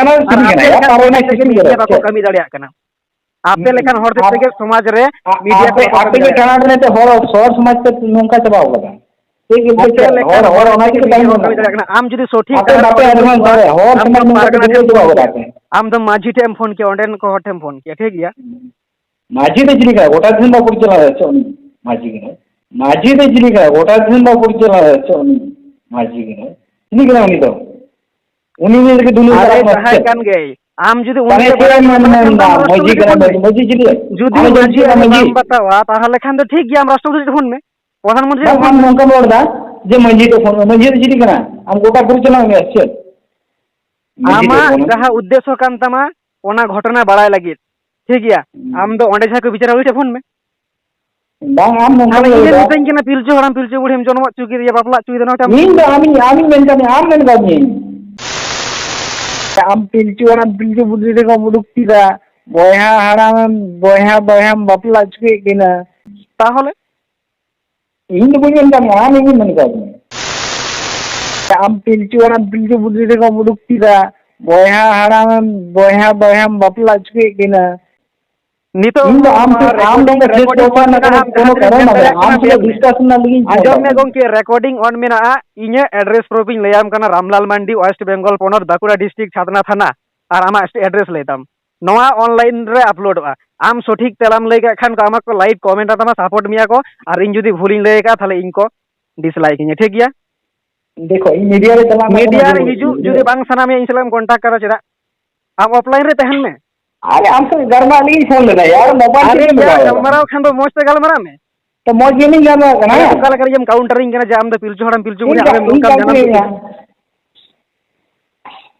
ᱠᱟᱱᱟ, ᱟᱨ ᱪᱤᱞᱤ ᱟᱯᱮ ᱠᱟᱱᱟᱭᱟ? ᱞᱮᱠᱟᱱ ᱟᱨ ᱦᱚᱲ ᱚᱱᱟ ᱛᱮᱜᱮ ᱪᱤᱞᱤ ᱢᱤᱰᱤᱭᱟ ᱠᱟᱱᱟ? ᱵᱟᱠᱚ ᱪᱮᱫ? ᱠᱟᱹᱢᱤ ᱫᱟᱲᱮᱭᱟᱜ ᱠᱟᱱᱟ᱾ ᱟᱯᱮ ᱞᱮᱠᱟᱱ ᱦᱚᱲ ᱟᱨ ᱛᱮᱜᱮ ᱥᱚᱢᱟᱡᱽ ᱨᱮ ᱟᱯᱮ, ᱢᱤᱰᱤᱭᱟ ᱠᱚ ᱟᱯᱮ, ᱵᱟᱠᱚ ᱟᱯᱮ ᱠᱟᱹᱢᱤ ᱜᱮ ᱫᱟᱲᱮᱭᱟᱜ ᱴᱟᱬᱟ ᱠᱟᱱᱟ᱾ ᱴᱟᱬᱟ ᱛᱮ ᱦᱚᱲ, ᱦᱚᱲ ᱥᱚᱢᱟᱡᱽ ᱯᱮ ᱱᱚᱝᱠᱟ ᱪᱟᱵᱟᱣ ᱠᱟᱫᱟ᱾ ᱴᱷᱤᱠ ᱜᱮ ᱟᱯᱮ ᱪᱮᱫ? ᱞᱮᱠᱟᱱ ᱦᱚᱲ, ᱦᱚᱲ ᱦᱚᱲ ᱚᱱᱟ ᱛᱮᱜᱮ ᱛᱮᱜᱮ ᱯᱮ ᱢᱤᱰᱤᱭᱟ ᱠᱚ ᱟᱸᱡᱚᱢ ᱠᱟᱹᱢᱤ ᱫᱟᱲᱮᱭᱟᱜ ᱠᱟᱱᱟ᱾ ᱟᱢ ᱡᱩᱫᱤ ᱥᱚᱴᱷᱤᱠ ᱟᱯᱮ ᱛᱮ ᱵᱟᱯᱮ ᱦᱚᱲ ᱮᱰᱵᱷᱟᱱᱥ ᱠᱚᱣᱟ, ᱫᱟᱲᱮᱭᱟᱜᱼᱟ᱾ ᱦᱚᱲ ᱟᱢ ᱥᱚᱢᱟᱡᱽ ᱫᱚ ᱱᱚᱝᱠᱟ ᱯᱟᱨᱜᱟᱱᱟ ᱛᱮᱜᱮ ᱴᱷᱮᱱ ᱪᱟᱵᱟ ᱯᱷᱳᱱ ᱠᱟᱫᱟ ᱠᱮᱭᱟ, ᱯᱮ᱾ ᱟᱢ ᱫᱚ ᱢᱟᱹᱡᱷᱤ ᱴᱷᱮᱱ ᱮᱢ ᱯᱷᱳᱱ ᱠᱮᱭᱟ, ᱚᱸᱰᱮᱱ ᱠᱚ ᱦᱚᱲ ᱴᱷᱮᱱ ᱮᱢ ᱯᱷᱳᱱ ᱠᱮᱭᱟ, ᱴᱷᱤᱠ ᱜᱮᱭᱟ? ᱢᱟᱹᱡᱷᱤ ᱫᱚ ᱪᱤᱞᱤ ᱠᱟᱱᱟᱭ? ᱜᱚᱴᱟ ᱫᱤᱥᱚᱢ ᱫᱚ ᱯᱚᱨᱤᱪᱟᱞᱚᱱᱟ ᱪᱮᱫ ᱩᱱᱤ ᱢᱟᱹᱡᱷᱤ ᱠᱟᱱᱟᱭ? ᱢᱟᱹᱡᱷᱤ ᱫᱚ ᱪᱤᱞᱤ ᱠᱟᱱᱟᱭ? ᱜᱚᱴᱟ ᱫᱤᱥᱚᱢ ᱫᱚ ᱯᱚᱨᱤᱪᱟᱞᱚᱱᱟ ᱪᱮᱫ ᱩᱱᱤ ᱢᱟᱹᱡᱷᱤ ᱠᱟᱱᱟᱭ? ᱪᱤᱞᱤ ᱠᱟᱱᱟᱭ ᱩᱱᱤ ᱫᱚ? ᱩᱱᱤ ᱩᱱᱤ ᱞᱟᱹᱜᱤᱫ ᱫᱩᱱᱤᱭᱟᱹ ᱟᱨᱮ ᱪᱟᱞᱟᱜ ᱠᱟᱱᱟ ᱥᱮ ᱡᱟᱦᱟᱸᱭ ᱪᱮᱫ? ᱠᱟᱱ ᱜᱮᱭ, ᱟᱢ ᱡᱩᱫᱤ ᱩᱱᱤ ᱛᱟᱦᱞᱮ ᱜᱮ ᱪᱮᱫ ᱵᱟᱲᱟᱭ ᱮᱢ ᱥᱟᱱᱟᱭᱮᱫ ᱢᱮᱱᱫᱟ? ᱢᱮᱭᱟ, ᱟᱢ ᱫᱚ ᱢᱟᱹᱡᱷᱤ ᱨᱟᱥᱴᱨᱚᱯᱚᱛᱤ ᱠᱟᱱᱟᱭ, ᱴᱷᱮᱱ ᱯᱷᱳᱱ ᱢᱟᱹᱡᱷᱤ, ᱢᱮ᱾ ᱢᱟᱹᱡᱷᱤ ᱪᱤᱞᱤ? ᱡᱩᱫᱤ ᱟᱢ ᱫᱚ ᱢᱟᱹᱡᱷᱤ ᱢᱟᱹᱡᱷᱤ ᱠᱟᱱᱟᱢ, ᱟᱨᱮ ᱢᱟᱹᱡᱷᱤ? ᱵᱟᱢ ᱵᱟᱛᱟᱣᱟ, ᱛᱟᱦᱚᱞᱮ ᱠᱷᱟᱱ ᱫᱚ ᱴᱷᱤᱠ ᱜᱮᱭᱟ, ᱟᱢ ᱨᱟᱥᱴᱨᱚᱯᱚᱛᱤ ᱴᱷᱮᱱ ᱯᱷᱳᱱ ᱢᱮ᱾ ᱯᱨᱚᱫᱷᱟᱱ ᱢᱚᱱᱛᱨᱤ ᱟᱢ ᱴᱷᱮᱱ ᱯᱷᱳᱱ ᱢᱮ᱾ ᱱᱚᱝᱠᱟᱢ ᱨᱚᱲ ᱮᱫᱟ ᱡᱮ ᱢᱟᱹᱡᱷᱤ ᱴᱷᱮᱱ ᱯᱷᱳᱱ ᱢᱮ᱾ ᱢᱟᱹᱡᱷᱤ ᱫᱚ ᱪᱤᱞᱤ ᱠᱟᱱᱟ? ᱟᱢ ᱜᱚᱴᱟ ᱯᱚᱨᱤᱪᱟᱞᱚᱱᱟ ᱢᱮᱭᱟ ᱥᱮ ᱪᱮᱫ? ᱢᱟᱹᱡᱷᱤ ᱴᱷᱮᱱ ᱟᱢᱟᱜ ᱯᱷᱳᱱ ᱢᱮ᱾ ᱡᱟᱦᱟᱸ ᱩᱫᱽᱫᱮᱥᱥᱚ ᱠᱟᱱ ᱛᱟᱢᱟ, ᱚᱱᱟ ᱜᱷᱚᱴᱚᱱᱟ ᱵᱟᱲᱟᱭ ᱞᱟᱹᱜᱤᱫ, ᱴᱷᱤᱠ ᱜᱮᱭᱟ? ᱦᱩᱸ᱾ ᱟᱢ ᱫᱚ ᱚᱸᱰᱮ ᱡᱟᱦᱟᱸ ᱠᱚ ᱵᱤᱪᱟᱹᱨᱟ, ᱩᱱᱤ ᱴᱷᱮᱱ ᱯᱷᱳᱱ ᱢᱮ᱾ ᱵᱟᱝ, ᱟᱢ ᱱᱚᱝᱠᱟᱢ ᱛᱟᱦᱞᱮ ᱞᱟᱹᱭ ᱤᱧᱮᱢ ᱮᱫᱟ᱾ ᱢᱤᱛᱟᱹᱧ ᱠᱟᱱᱟ, ᱯᱤᱞᱪᱩ ᱦᱟᱲᱟᱢ ᱯᱤᱞᱪᱩ ᱵᱩᱲᱦᱤᱢ ᱡᱚᱱᱢ ᱦᱚᱪᱚ ᱠᱮᱫᱮᱭᱟ, ᱵᱟᱯᱞᱟ ᱦᱚᱪᱚ ᱠᱮᱫᱮᱭᱟ, ᱱᱚᱣᱟ ᱠᱟᱹᱢᱤ ᱤᱧ ᱫᱚ ᱟᱢᱤᱧ, ᱟᱢᱤᱧ ᱢᱮᱱ ᱠᱟᱫ ᱢᱮᱭᱟ, ᱟᱢ ᱢᱮᱱ ᱠᱟᱫ ᱢᱮᱭᱟ᱾ ᱟᱢ ᱯᱤᱞᱪᱩ ᱦᱟᱲᱟᱢ ᱯᱤᱞᱪᱩ ᱵᱩᱲᱦᱤ ᱨᱮᱠᱚᱢ ᱩᱰᱩᱠ ᱠᱮᱫᱟ, ᱵᱚᱭᱦᱟ ᱦᱟᱲᱟᱢᱮᱢ, ᱵᱚᱭᱦᱟ ᱵᱚᱭᱦᱟᱢ ᱵᱟᱯᱞᱟ ᱦᱚᱪᱚ ᱠᱮᱫ ᱠᱤᱱᱟ᱾ ᱛᱟᱦᱚᱞᱮ? ᱤᱧ ᱫᱚ ᱵᱟᱹᱧ ᱢᱮᱱ ᱠᱟᱫ ᱢᱮᱭᱟ, ᱟᱢ ᱤᱧᱮᱢ ᱢᱮᱱ ᱠᱟᱫ ᱢᱮᱭᱟ᱾ ᱟᱢ ᱯᱤᱞᱪᱩ ᱦᱟᱲᱟᱢ ᱯᱤᱞᱪᱩ ᱵᱩᱲᱦᱤ ᱨᱮᱠᱚᱢ ᱩᱰᱩᱠ ᱠᱮᱫᱟ, ᱵᱚᱭᱦᱟ ᱦᱟᱲᱟᱢᱮᱢ, ᱵᱚᱭᱦᱟ ᱵᱚᱭᱦᱟᱢ ᱵᱟᱯᱞᱟ ᱦᱚᱪᱚ ᱠᱮᱫ ᱠᱤᱱᱟ᱾ ᱱᱤᱛᱚᱜ ᱤᱧ ᱫᱚ ᱦᱚᱸ ᱟᱢ ᱱᱚᱣᱟ ᱴᱷᱮᱱ, ᱟᱢ ᱨᱮᱠᱚᱨᱰᱤᱝ ᱱᱚᱝᱠᱟ ᱚᱱ ᱪᱮᱫ ᱢᱮᱱᱟᱜᱼᱟ, ᱫᱚᱨᱠᱟᱨ ᱟᱢ ᱨᱮᱱᱟᱜ ᱡᱟᱦᱟᱸ ᱠᱳᱱᱳ ᱛᱤᱱᱟᱹᱜ ᱠᱟᱨᱚᱱ ᱵᱤᱱ ᱵᱟᱹᱱᱩᱜᱼᱟ᱾ ᱫᱟᱲᱮᱭᱟᱜ ᱟᱢ ᱠᱟᱱᱟ, ᱥᱟᱞᱟᱜ ᱯᱷᱳᱱ ᱰᱤᱥᱠᱟᱥᱚᱱ ᱨᱮᱱᱟᱜ ᱞᱟᱹᱜᱤᱫ ᱤᱧ ᱯᱷᱳᱱ ᱟᱸᱡᱚᱢ ᱢᱮ ᱟᱠᱟᱫ ᱜᱚᱝᱠᱮ, ᱢᱮᱭᱟ᱾ ᱨᱮᱠᱚᱨᱰᱤᱝ ᱚᱱ ᱢᱮᱱᱟᱜᱼᱟ᱾ ᱤᱧᱟᱹᱜ ᱮᱰᱨᱮᱥ ᱯᱨᱩᱯᱷ ᱤᱧ ᱞᱟᱹᱭᱟᱢ ᱠᱟᱱᱟ, ᱨᱟᱢᱞᱟᱞ ᱢᱟᱱᱰᱤ, ᱳᱭᱮᱥᱴ ᱵᱮᱝᱜᱚᱞ ᱯᱚᱱᱚᱛ, ᱵᱟᱸᱠᱩᱲᱟ ᱰᱤᱥᱴᱨᱤᱠᱴ, ᱪᱷᱟᱛᱱᱟ ᱛᱷᱟᱱᱟ, ᱟᱨ ᱟᱢᱟᱜ ᱮᱰᱨᱮᱥ ᱞᱟᱹᱭ ᱛᱟᱢ᱾ ᱱᱚᱣᱟ ᱚᱱᱞᱟᱭᱤᱱ ᱨᱮ ᱟᱯᱞᱳᱰᱚᱜᱼᱟ᱾ ᱟᱢ ᱥᱚᱴᱷᱤᱠ ᱛᱮᱞᱟᱢ ᱞᱟᱹᱭ ᱠᱟᱜ ᱠᱷᱟᱱ ᱠᱚ ᱟᱢᱟ ᱠᱚ, ᱞᱟᱭᱤᱠ, ᱠᱚᱢᱮᱱᱴ ᱟᱛᱟᱢᱟ, ᱥᱟᱯᱳᱨᱴ ᱢᱮᱭᱟ ᱠᱚ, ᱟᱨ ᱤᱧ ᱡᱩᱫᱤ ᱵᱷᱩᱞᱤᱧ ᱞᱟᱹᱭ ᱟᱠᱟᱫ, ᱛᱟᱦᱞᱮ ᱤᱧ ᱠᱚ ᱰᱤᱥᱞᱟᱭᱤᱠ ᱤᱧᱟ, ᱴᱷᱤᱠ ᱜᱮᱭᱟ? ᱫᱮᱠᱷᱚ, ᱤᱧ ᱢᱤᱰᱤᱭᱟ ᱨᱮ ᱪᱟᱞᱟᱜ ᱨᱮᱱᱟᱜ ᱠᱳᱱᱳ ᱢᱤᱰᱤᱭᱟ ᱨᱮ ᱡᱟᱹᱨᱩᱲ ᱦᱤᱡᱩᱜ ᱵᱟᱹᱱᱩᱜ ᱡᱩᱫᱤ ᱛᱤᱧᱟ᱾ ᱵᱟᱝ ᱥᱟᱱᱟ ᱢᱮᱭᱟ, ᱤᱧ ᱥᱟᱞᱟᱜ ᱮᱢ ᱠᱚᱱᱴᱟᱠᱴ ᱠᱟᱫᱟ ᱪᱮᱫᱟᱜ? ᱟᱢ ᱚᱯᱷᱞᱟᱭᱤᱱ ᱨᱮ ᱛᱟᱦᱮᱱ ᱢᱮ᱾ ᱟᱨᱮ, ᱟᱢ ᱥᱟᱶ ᱜᱟᱞᱢᱟᱨᱟᱣ ᱞᱟᱹᱜᱤᱫ ᱯᱷᱳᱱ ᱞᱮᱫᱟ ᱭᱟᱨ, ᱢᱳᱵᱟᱭᱤᱞ ᱟᱨᱮ ᱪᱮᱫ ᱮᱢ ᱭᱟ, ᱞᱟᱜᱟᱣ ᱠᱟᱫᱟ? ᱜᱟᱞᱢᱟᱨᱟᱣ ᱠᱷᱟᱱ ᱫᱚ ᱢᱚᱡᱽ ᱛᱮ ᱜᱟᱞᱢᱟᱨᱟᱣ ᱢᱮ᱾ ᱛᱚ ᱢᱚᱡᱽ ᱜᱮᱞᱤᱧ ᱜᱟᱞᱢᱟᱨᱟᱣ ᱠᱟᱱᱟ᱾ ᱟᱨᱮ, ᱚᱠᱟ ᱞᱮᱠᱟ ᱨᱮᱢ ᱠᱟᱣᱩᱱᱴᱟᱨᱤᱧ ᱠᱟᱱᱟ ᱡᱮ ᱟᱢ ᱫᱚ ᱯᱤᱞᱪᱩ ᱦᱟᱲᱟᱢ, ᱯᱤᱞᱪᱩ ᱤᱧ ᱵᱩᱲᱦᱤ, ᱟᱢᱮᱢ ᱠᱟᱹᱣᱩᱱᱴᱟᱨᱤᱧ ᱠᱟᱱᱟ᱾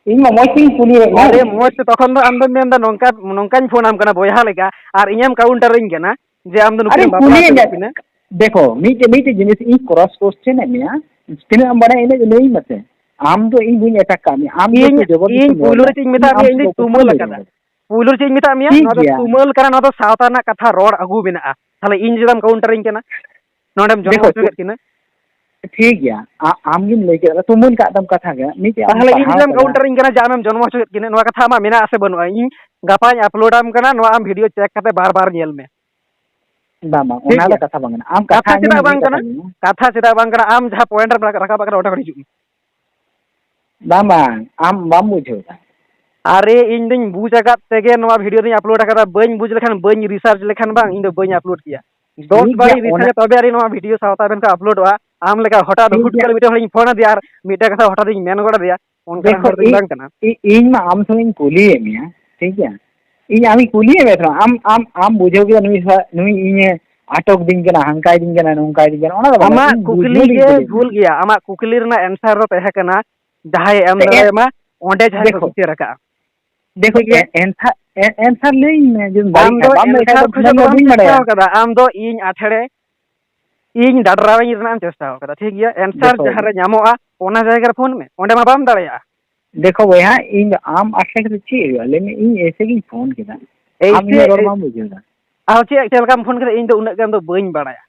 ᱤᱧ ᱢᱟ ᱢᱚᱡᱽ ᱛᱮᱧ ᱠᱩᱞᱤᱭᱮᱫ ᱢᱮᱭᱟ᱾ ᱟᱨᱮ, ᱢᱚᱡᱽ ᱛᱮ ᱛᱚᱠᱷᱚᱱ ᱫᱚ ᱟᱢ ᱫᱚᱢ ᱢᱮᱱᱫᱟ, "ᱱᱚᱝᱠᱟ, ᱱᱚᱝᱠᱟᱧ ᱯᱷᱳᱱ ᱟᱢ ᱠᱟᱱᱟ ᱵᱚᱭᱦᱟ ᱞᱮᱠᱟ, ᱟᱨ ᱤᱧᱮᱢ ᱠᱟᱣᱩᱱᱴᱟᱨᱤᱧ ᱠᱟᱱᱟ ᱡᱮ ᱟᱢ ᱫᱚ ᱟᱨᱮ, ᱱᱩᱠᱤᱱ ᱵᱟᱯᱞᱟ ᱠᱩᱞᱤᱭᱮᱫ ᱦᱚᱪᱚ ᱢᱮᱭᱟ᱾ ᱠᱮᱫ ᱠᱤᱱᱟ?" ᱫᱮᱠᱷᱚ, ᱢᱤᱫᱴᱮᱡ, ᱢᱤᱫᱴᱮᱡ ᱡᱤᱱᱤᱥ ᱤᱧ cross question ᱮᱫ ᱢᱮᱭᱟ, ᱛᱤᱱᱟᱹᱜ ᱮᱢ ᱵᱟᱲᱟᱭᱟ ᱤᱱᱟᱹᱜ ᱞᱟᱹᱭ ᱢᱮᱥᱮ᱾ ᱟᱢ ᱫᱚ ᱤᱧ ᱵᱟᱹᱧ attack ᱠᱟᱜ ᱢᱮᱭᱟ, ᱟᱢ ᱤᱧ, ᱡᱮᱦᱮᱛᱩ ᱡᱚᱵᱚᱨ ᱤᱧ ᱡᱚᱥᱛᱤᱢ ᱨᱚᱲ ᱯᱩᱭᱞᱩ ᱮᱫᱟ, ᱨᱮ ᱪᱮᱫ ᱤᱧ ᱤᱧ ᱢᱮᱛᱟᱜ ᱟᱢ ᱢᱮᱭᱟ, ᱥᱟᱶ ᱤᱧ ᱫᱚ ᱠᱚᱠᱷᱚᱱᱳ ᱛᱩᱢᱟᱹᱞ ᱵᱟᱹᱧ ᱟᱠᱟᱫᱟ᱾ ᱨᱚᱲ ᱮᱫᱟ᱾ ᱯᱩᱭᱞᱩ ᱨᱮ ᱪᱮᱫ ᱤᱧ ᱢᱮᱛᱟᱜ ᱢᱮᱭᱟ? ᱴᱷᱤᱠ ᱱᱚᱣᱟ ᱫᱚ ᱜᱮᱭᱟ᱾ ᱛᱩᱢᱟᱹᱞ ᱠᱟᱱᱟ, ᱱᱚᱣᱟ ᱫᱚ ᱥᱟᱶᱛᱟ ᱨᱮᱱᱟᱜ ᱠᱟᱛᱷᱟ ᱨᱚᱲ ᱟᱹᱜᱩ ᱢᱮᱱᱟᱜᱼᱟ᱾ ᱛᱟᱦᱞᱮ ᱤᱧ ᱪᱮᱫᱟᱜ ᱮᱢ ᱠᱟᱣᱩᱱᱴᱟᱨᱤᱧ ᱠᱟᱱᱟ? ᱱᱚᱰᱮᱢ ᱡᱚᱱᱢᱚ ᱫᱮᱠᱷᱚ, ᱦᱚᱪᱚ ᱠᱮᱫ ᱠᱤᱱᱟ᱾ ᱴᱷᱤᱠ ᱜᱮᱭᱟ, ᱟ-, ᱟᱢ ᱜᱮᱢ ᱞᱟᱹᱭ ᱠᱮᱫᱟ, ᱛᱩᱢᱟᱹᱞ ᱠᱟᱜ ᱛᱟᱢ ᱠᱟᱛᱷᱟ ᱜᱮ, ᱢᱤᱫᱴᱮᱡ ᱟᱢ ᱛᱟᱦᱞᱮ ᱤᱧ ᱯᱟᱲᱦᱟᱣ ᱪᱮᱫᱟᱜ ᱮᱢ ᱠᱟᱫᱟ᱾ ᱠᱟᱣᱩᱱᱴᱟᱨᱤᱧ ᱠᱟᱱᱟ ᱡᱮ ᱟᱢᱮᱢ ᱡᱚᱱᱢᱚ ᱦᱚᱪᱚ ᱠᱮᱫ ᱠᱤᱱᱟ? ᱱᱚᱣᱟ ᱠᱟᱛᱷᱟ ᱟᱢᱟᱜ ᱢᱮᱱᱟᱜ ᱟᱥᱮ ᱵᱟᱹᱱᱩᱜᱼᱟ? ᱤᱧ ᱜᱟᱯᱟᱧ ᱟᱯᱞᱳᱰᱟᱢ ᱠᱟᱱᱟ, ᱱᱚᱣᱟ ᱟᱢ ᱵᱷᱤᱰᱤᱭᱳ ᱪᱮᱠ ᱠᱟᱛᱮ ᱵᱟᱨ ᱵᱟᱨ ᱧᱮᱞ ᱢᱮ᱾ ᱵᱟᱝ, ᱵᱟᱝ, ᱴᱷᱤᱠ ᱚᱱᱟ ᱫᱚ ᱜᱮᱭᱟ? ᱠᱟᱛᱷᱟ ᱵᱟᱝ ᱠᱟᱱᱟ᱾ ᱟᱢ ᱠᱟᱛᱷᱟ ᱠᱟᱛᱷᱟ ᱪᱮᱫᱟᱜ ᱢᱮᱱ ᱵᱟᱝ ᱢᱮ, ᱠᱟᱱᱟ? ᱠᱟᱛᱷᱟ ᱢᱮᱱ ᱢᱮ᱾ ᱠᱟᱛᱷᱟ ᱪᱮᱫᱟᱜ ᱵᱟᱝ ᱠᱟᱱᱟ? ᱟᱢ ᱡᱟᱦᱟᱸ ᱯᱚᱭᱮᱱᱴ ᱨᱮᱢ ᱨᱟᱠᱟᱵ ᱠᱟᱱᱟ, ᱚᱸᱰᱮ ᱠᱷᱚᱱ ᱦᱤᱡᱩᱜ ᱢᱮ᱾ ᱵᱟᱝ, ᱵᱟᱝ, ᱟᱢ ᱵᱟᱢ ᱵᱩᱡᱷᱟᱹᱣ ᱮᱫᱟ᱾ ᱟᱨᱮ, ᱤᱧ ᱫᱩᱧ ᱵᱩᱡᱽ ᱟᱠᱟᱫ ᱛᱮᱜᱮ ᱱᱚᱣᱟ ᱵᱷᱤᱰᱤᱭᱳ ᱫᱩᱧ ᱟᱯᱞᱳᱰ ᱟᱠᱟᱫᱟ᱾ ᱵᱟᱹᱧ ᱵᱩᱡᱽ ᱞᱮᱠᱷᱟᱱ, ᱵᱟᱹᱧ ᱨᱤᱥᱟᱨᱪ ᱞᱮᱠᱷᱟᱱ ᱵᱟᱝ, ᱤᱧ ᱫᱚ ᱵᱟᱹᱧ ᱟᱯᱞᱳᱰ ᱠᱮᱭᱟ᱾ ᱫᱚᱥ ᱴᱷᱤᱠ ᱵᱟᱨ ᱜᱮᱭᱟ, ᱤᱧ ᱚᱱᱟ ᱨᱤᱥᱟᱨᱪᱟ, ᱛᱚᱵᱮ ᱟᱹᱱᱤᱡ ᱱᱚᱣᱟ ᱵᱷᱤᱰᱤᱭᱳ ᱥᱟᱶᱛᱟ ᱮᱵᱷᱮᱱ ᱠᱚ ᱟᱯᱞᱳᱰᱚᱜᱼᱟ᱾ ᱟᱢ ᱞᱮᱠᱟ ᱦᱚᱴᱟᱛ ᱴᱷᱤᱠ ᱦᱩᱴ ᱜᱮᱭᱟ᱾ ᱠᱚᱨᱮ ᱢᱤᱫᱴᱮᱱ ᱦᱚᱲᱤᱧ ᱯᱷᱳᱱ ᱟᱫᱮᱭᱟ ᱟᱨ ᱢᱤᱫᱴᱮᱱ ᱠᱟᱛᱷᱟ ᱦᱚᱴᱟᱛ ᱤᱧ ᱢᱮᱱ ᱜᱚᱫ ᱟᱫᱮᱭᱟ, ᱚᱱᱠᱟᱱ ᱫᱮᱠᱷᱚ, ᱦᱚᱲ ᱫᱚᱧ ᱤ-, ᱵᱟᱝ ᱠᱟᱱᱟ᱾ ᱤ-, ᱤᱧ ᱢᱟ ᱟᱢ ᱥᱚᱸᱜᱮᱧ ᱠᱩᱞᱤᱭᱮᱫ ᱢᱮᱭᱟ, ᱴᱷᱤᱠ ᱜᱮᱭᱟ? ᱤᱧ ᱟᱢᱤᱧ ᱠᱩᱞᱤᱭᱮᱫ ᱢᱮᱭᱟ ᱛᱚ, ᱟᱢ, ᱟᱢ, ᱟᱢ ᱵᱩᱡᱷᱟᱹᱣ ᱠᱮᱫᱟ ᱱᱩᱭ ᱥᱟ-, ᱱᱩᱭ ᱤᱧᱮ ᱟᱴᱚᱠ ᱫᱤᱧ ᱠᱟᱱᱟ, ᱦᱟᱱᱠᱟᱭ ᱫᱤᱧ ᱠᱟᱱᱟ, ᱱᱚᱝᱠᱟᱭ ᱫᱤᱧ ᱠᱟᱱᱟ, ᱚᱱᱟ ᱫᱚ ᱵᱟᱝ ᱠᱟᱱᱟ᱾ ᱟᱢᱟᱜ ᱤᱧ ᱠᱩᱠᱞᱤ ᱵᱩᱡᱷᱟᱹᱣ ᱜᱮ ᱞᱟᱹᱜᱤᱫ ᱠᱩᱞᱤᱭᱮᱫ ᱵᱷᱩᱞ ᱢᱮᱭᱟ᱾ ᱜᱮᱭᱟ᱾ ᱟᱢᱟᱜ ᱠᱩᱠᱞᱤ ᱨᱮᱱᱟᱜ ᱮᱱᱥᱟᱨ ᱫᱚ ᱛᱟᱦᱮᱸ ᱠᱟᱱᱟ, ᱡᱟᱦᱟᱸᱭᱮ ᱮᱢ ᱛᱮ ᱮ-, ᱫᱟᱲᱮᱭᱟᱢᱟ, ᱚᱸᱰᱮ ᱡᱟᱦᱟᱸᱭ ᱠᱚ ᱫᱮᱠᱷᱚ, ᱵᱤᱪᱟᱹᱨ ᱟᱠᱟᱜᱼᱟ᱾ ᱫᱮᱠᱷᱚ, ᱴᱷᱤᱠ ᱜᱮᱭᱟ? ᱮ-, ᱮᱱᱥᱟᱨ, ᱮ-, ᱮᱱᱥᱟᱨ ᱞᱟᱹᱭᱟᱹᱧ ᱢᱮ, ᱡᱩᱫᱤᱢ ᱟᱢ ᱫᱟᱲᱮᱭᱟᱜ ᱫᱚ ᱠᱷᱟᱱ᱾ ᱵᱟᱢ ᱞᱟᱹᱭ ᱠᱷᱟᱱ ᱮᱱᱥᱟᱨ ᱫᱚ ᱠᱷᱚᱡᱚᱜ ᱤᱧ ᱫᱚ ᱫᱚ ᱵᱟᱹᱧ ᱵᱟᱢ ᱵᱟᱲᱟᱭᱟ᱾ ᱪᱮᱥᱴᱟ ᱟᱠᱟᱫᱟ, ᱟᱢ ᱫᱚ ᱤᱧ ᱟᱴᱷᱮᱲᱮ ᱤᱧ ᱰᱟᱰᱨᱟᱣᱤᱧ ᱨᱮᱱᱟᱜ ᱮᱢ ᱪᱮᱥᱴᱟ ᱟᱠᱟᱫᱟ, ᱴᱷᱤᱠ ᱜᱮᱭᱟ? ᱮᱱᱥᱟᱨ ᱫᱮᱠᱷᱚ, ᱡᱟᱦᱟᱸ ᱨᱮ ᱧᱟᱢᱚᱜᱼᱟ, ᱚᱱᱟ ᱡᱟᱭᱜᱟ ᱨᱮ ᱯᱷᱳᱱ ᱢᱮ, ᱚᱸᱰᱮ ᱢᱟ ᱵᱟᱢ ᱫᱟᱲᱮᱭᱟᱜᱼᱟ᱾ ᱫᱮᱠᱷᱚ ᱵᱚᱭᱦᱟ, ᱤᱧ ᱫᱚ ᱟᱢ ᱟᱴᱷᱮᱲᱮ ᱠᱟᱛᱮ ᱪᱮᱫ ᱦᱩᱭᱩᱜᱼᱟ? ᱞᱟᱹᱭ ᱢᱮ, ᱤᱧ ᱮᱭᱥᱮ ᱜᱤᱧ ᱯᱷᱳᱱ ᱠᱮᱫᱟ, ᱟᱢ ᱮᱭᱥᱮ, ᱤᱧᱟᱹᱜ ᱨᱚᱲ ᱮ-, ᱵᱟᱢ ᱵᱩᱡᱷᱟᱹᱣ ᱮᱫᱟ᱾ ᱟᱨ ᱪᱮᱫ, ᱪᱮᱫ ᱞᱮᱠᱟᱢ ᱯᱷᱳᱱ ᱠᱮᱫᱟ? ᱤᱧ ᱫᱚ ᱩᱱᱟᱹᱜ ᱜᱟᱱ ᱫᱚ ᱵᱟᱹᱧ ᱵᱟᱲᱟᱭᱟ᱾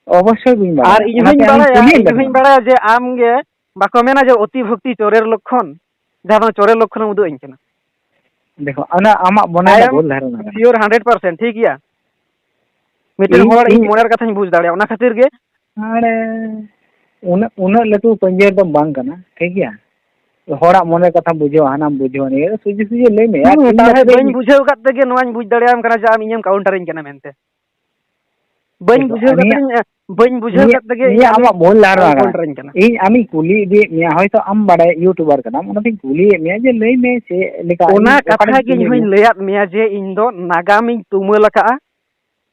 ᱚᱵᱚᱥᱥᱳᱭ ᱵᱟᱹᱧ ᱵᱟᱲᱟᱭᱟ, ᱟᱨ ᱤᱧ ᱚᱱᱟᱛᱮ ᱦᱚᱸᱧ ᱟᱢᱤᱧ ᱵᱟᱲᱟᱭᱟ, ᱠᱩᱞᱤᱭᱮᱫ ᱤᱧ ᱢᱮ ᱦᱚᱸᱧ ᱛᱟᱦᱮᱱᱟ᱾ ᱵᱟᱲᱟᱭᱟ ᱡᱮ ᱟᱢ ᱜᱮ, ᱵᱟᱠᱚ ᱢᱮᱱᱟ ᱡᱮ ᱚᱛᱤ ᱵᱷᱚᱠᱛᱤ ᱪᱳᱨᱮᱨ ᱞᱚᱠᱠᱷᱚᱱ, ᱡᱟᱦᱟᱸ ᱫᱚ ᱪᱳᱨᱮᱨ ᱞᱚᱠᱠᱷᱚᱱᱮᱢ ᱩᱫᱩᱜ ᱟᱹᱧ ᱠᱟᱱᱟ᱾ ᱫᱮᱠᱷᱚ, ᱚᱱᱟ ᱟᱢᱟᱜ ᱢᱚᱱᱮ I ᱨᱮᱱᱟᱜ am ᱵᱷᱩᱞ ᱫᱷᱟᱨᱚᱱᱟ ᱠᱟᱱᱟ᱾ Sure hundred percent, ᱴᱷᱤᱠ ᱜᱮᱭᱟ? ᱢᱤᱫᱴᱮᱱ ᱤᱧ, ᱦᱚᱲ ᱤᱧ ᱤᱧ ᱢᱚᱱᱮᱨ ᱠᱟᱛᱷᱟᱧ ᱵᱩᱡᱽ ᱫᱟᱲᱮᱭᱟᱜᱼᱟ, ᱚᱱᱟ ᱠᱷᱟᱹᱛᱤᱨ ᱜᱮ᱾ ᱟᱨᱮ, ᱩᱱᱟᱹᱜ, ᱩᱱᱟᱹᱜ ᱞᱟᱹᱴᱩ ᱯᱟᱹᱧᱡᱤᱨ ᱫᱚ ᱵᱟᱝ ᱠᱟᱱᱟ, ᱴᱷᱤᱠ ᱜᱮᱭᱟ? ᱦᱚᱲᱟᱜ ᱢᱚᱱᱮ ᱠᱟᱛᱷᱟᱢ ᱵᱩᱡᱷᱟᱹᱣᱟ, ᱦᱟᱱᱟᱢ ᱵᱩᱡᱷᱟᱹᱣᱟ, ᱱᱤᱭᱟᱹ ᱥᱚᱡᱷᱮ ᱥᱚᱡᱷᱮ ᱞᱟᱹᱭ ᱢᱮ᱾ ᱟᱨ ᱦᱩᱸ, ᱤᱧ ᱛᱟᱦᱞᱮ ᱡᱟᱦᱟᱸ ᱵᱟᱹᱧ ᱤᱧ ᱵᱩᱡᱷᱟᱹᱣ ᱟᱠᱟᱫ ᱛᱮᱜᱮ ᱱᱚᱣᱟᱧ ᱵᱩᱡᱽ ᱫᱟᱲᱮᱭᱟᱢ ᱠᱟᱱᱟ ᱡᱮ ᱟᱢ ᱤᱧᱮᱢ ᱠᱟᱣᱩᱱᱴᱟᱨᱤᱧ ᱠᱟᱱᱟ ᱢᱮᱱᱛᱮ᱾ ᱵᱟᱹᱧ ᱵᱩᱡᱷᱟᱹᱣ ᱠᱟᱛᱮ ᱤᱧ, ᱵᱟᱹᱧ ᱵᱩᱡᱷᱟᱣ ᱠᱟᱛᱮ ᱜᱮ ᱤᱧ ᱟᱢᱟᱜ ᱵᱷᱩᱞ ᱫᱷᱟᱨᱟ ᱠᱚᱱᱴᱨᱮᱧ ᱠᱟᱱᱟ᱾ ᱤᱧ ᱟᱢᱤᱧ ᱠᱩᱞᱤᱭᱮᱫ ᱢᱮᱭᱟ, ᱦᱚᱭᱛᱚ ᱟᱢ ᱵᱟᱲᱟᱭ YouTuber ᱠᱟᱱᱟᱢ, ᱚᱱᱟᱛᱤᱧ ᱠᱩᱞᱤᱭᱮᱫ ᱢᱮᱭᱟ ᱡᱮ ᱞᱟᱹᱭ ᱢᱮ ᱪᱮᱫ ᱞᱮᱠᱟ ᱚᱱᱟ ᱠᱟᱛᱷᱟ ᱜᱮ ᱤᱧ ᱦᱚᱧ ᱞᱟᱹᱭᱟᱫ ᱢᱮᱭᱟ ᱡᱮ ᱤᱧ ᱫᱚ ᱱᱟᱜᱟᱢᱤᱧ ᱛᱩᱢᱟᱹᱞ ᱟᱠᱟᱫᱼᱟ᱾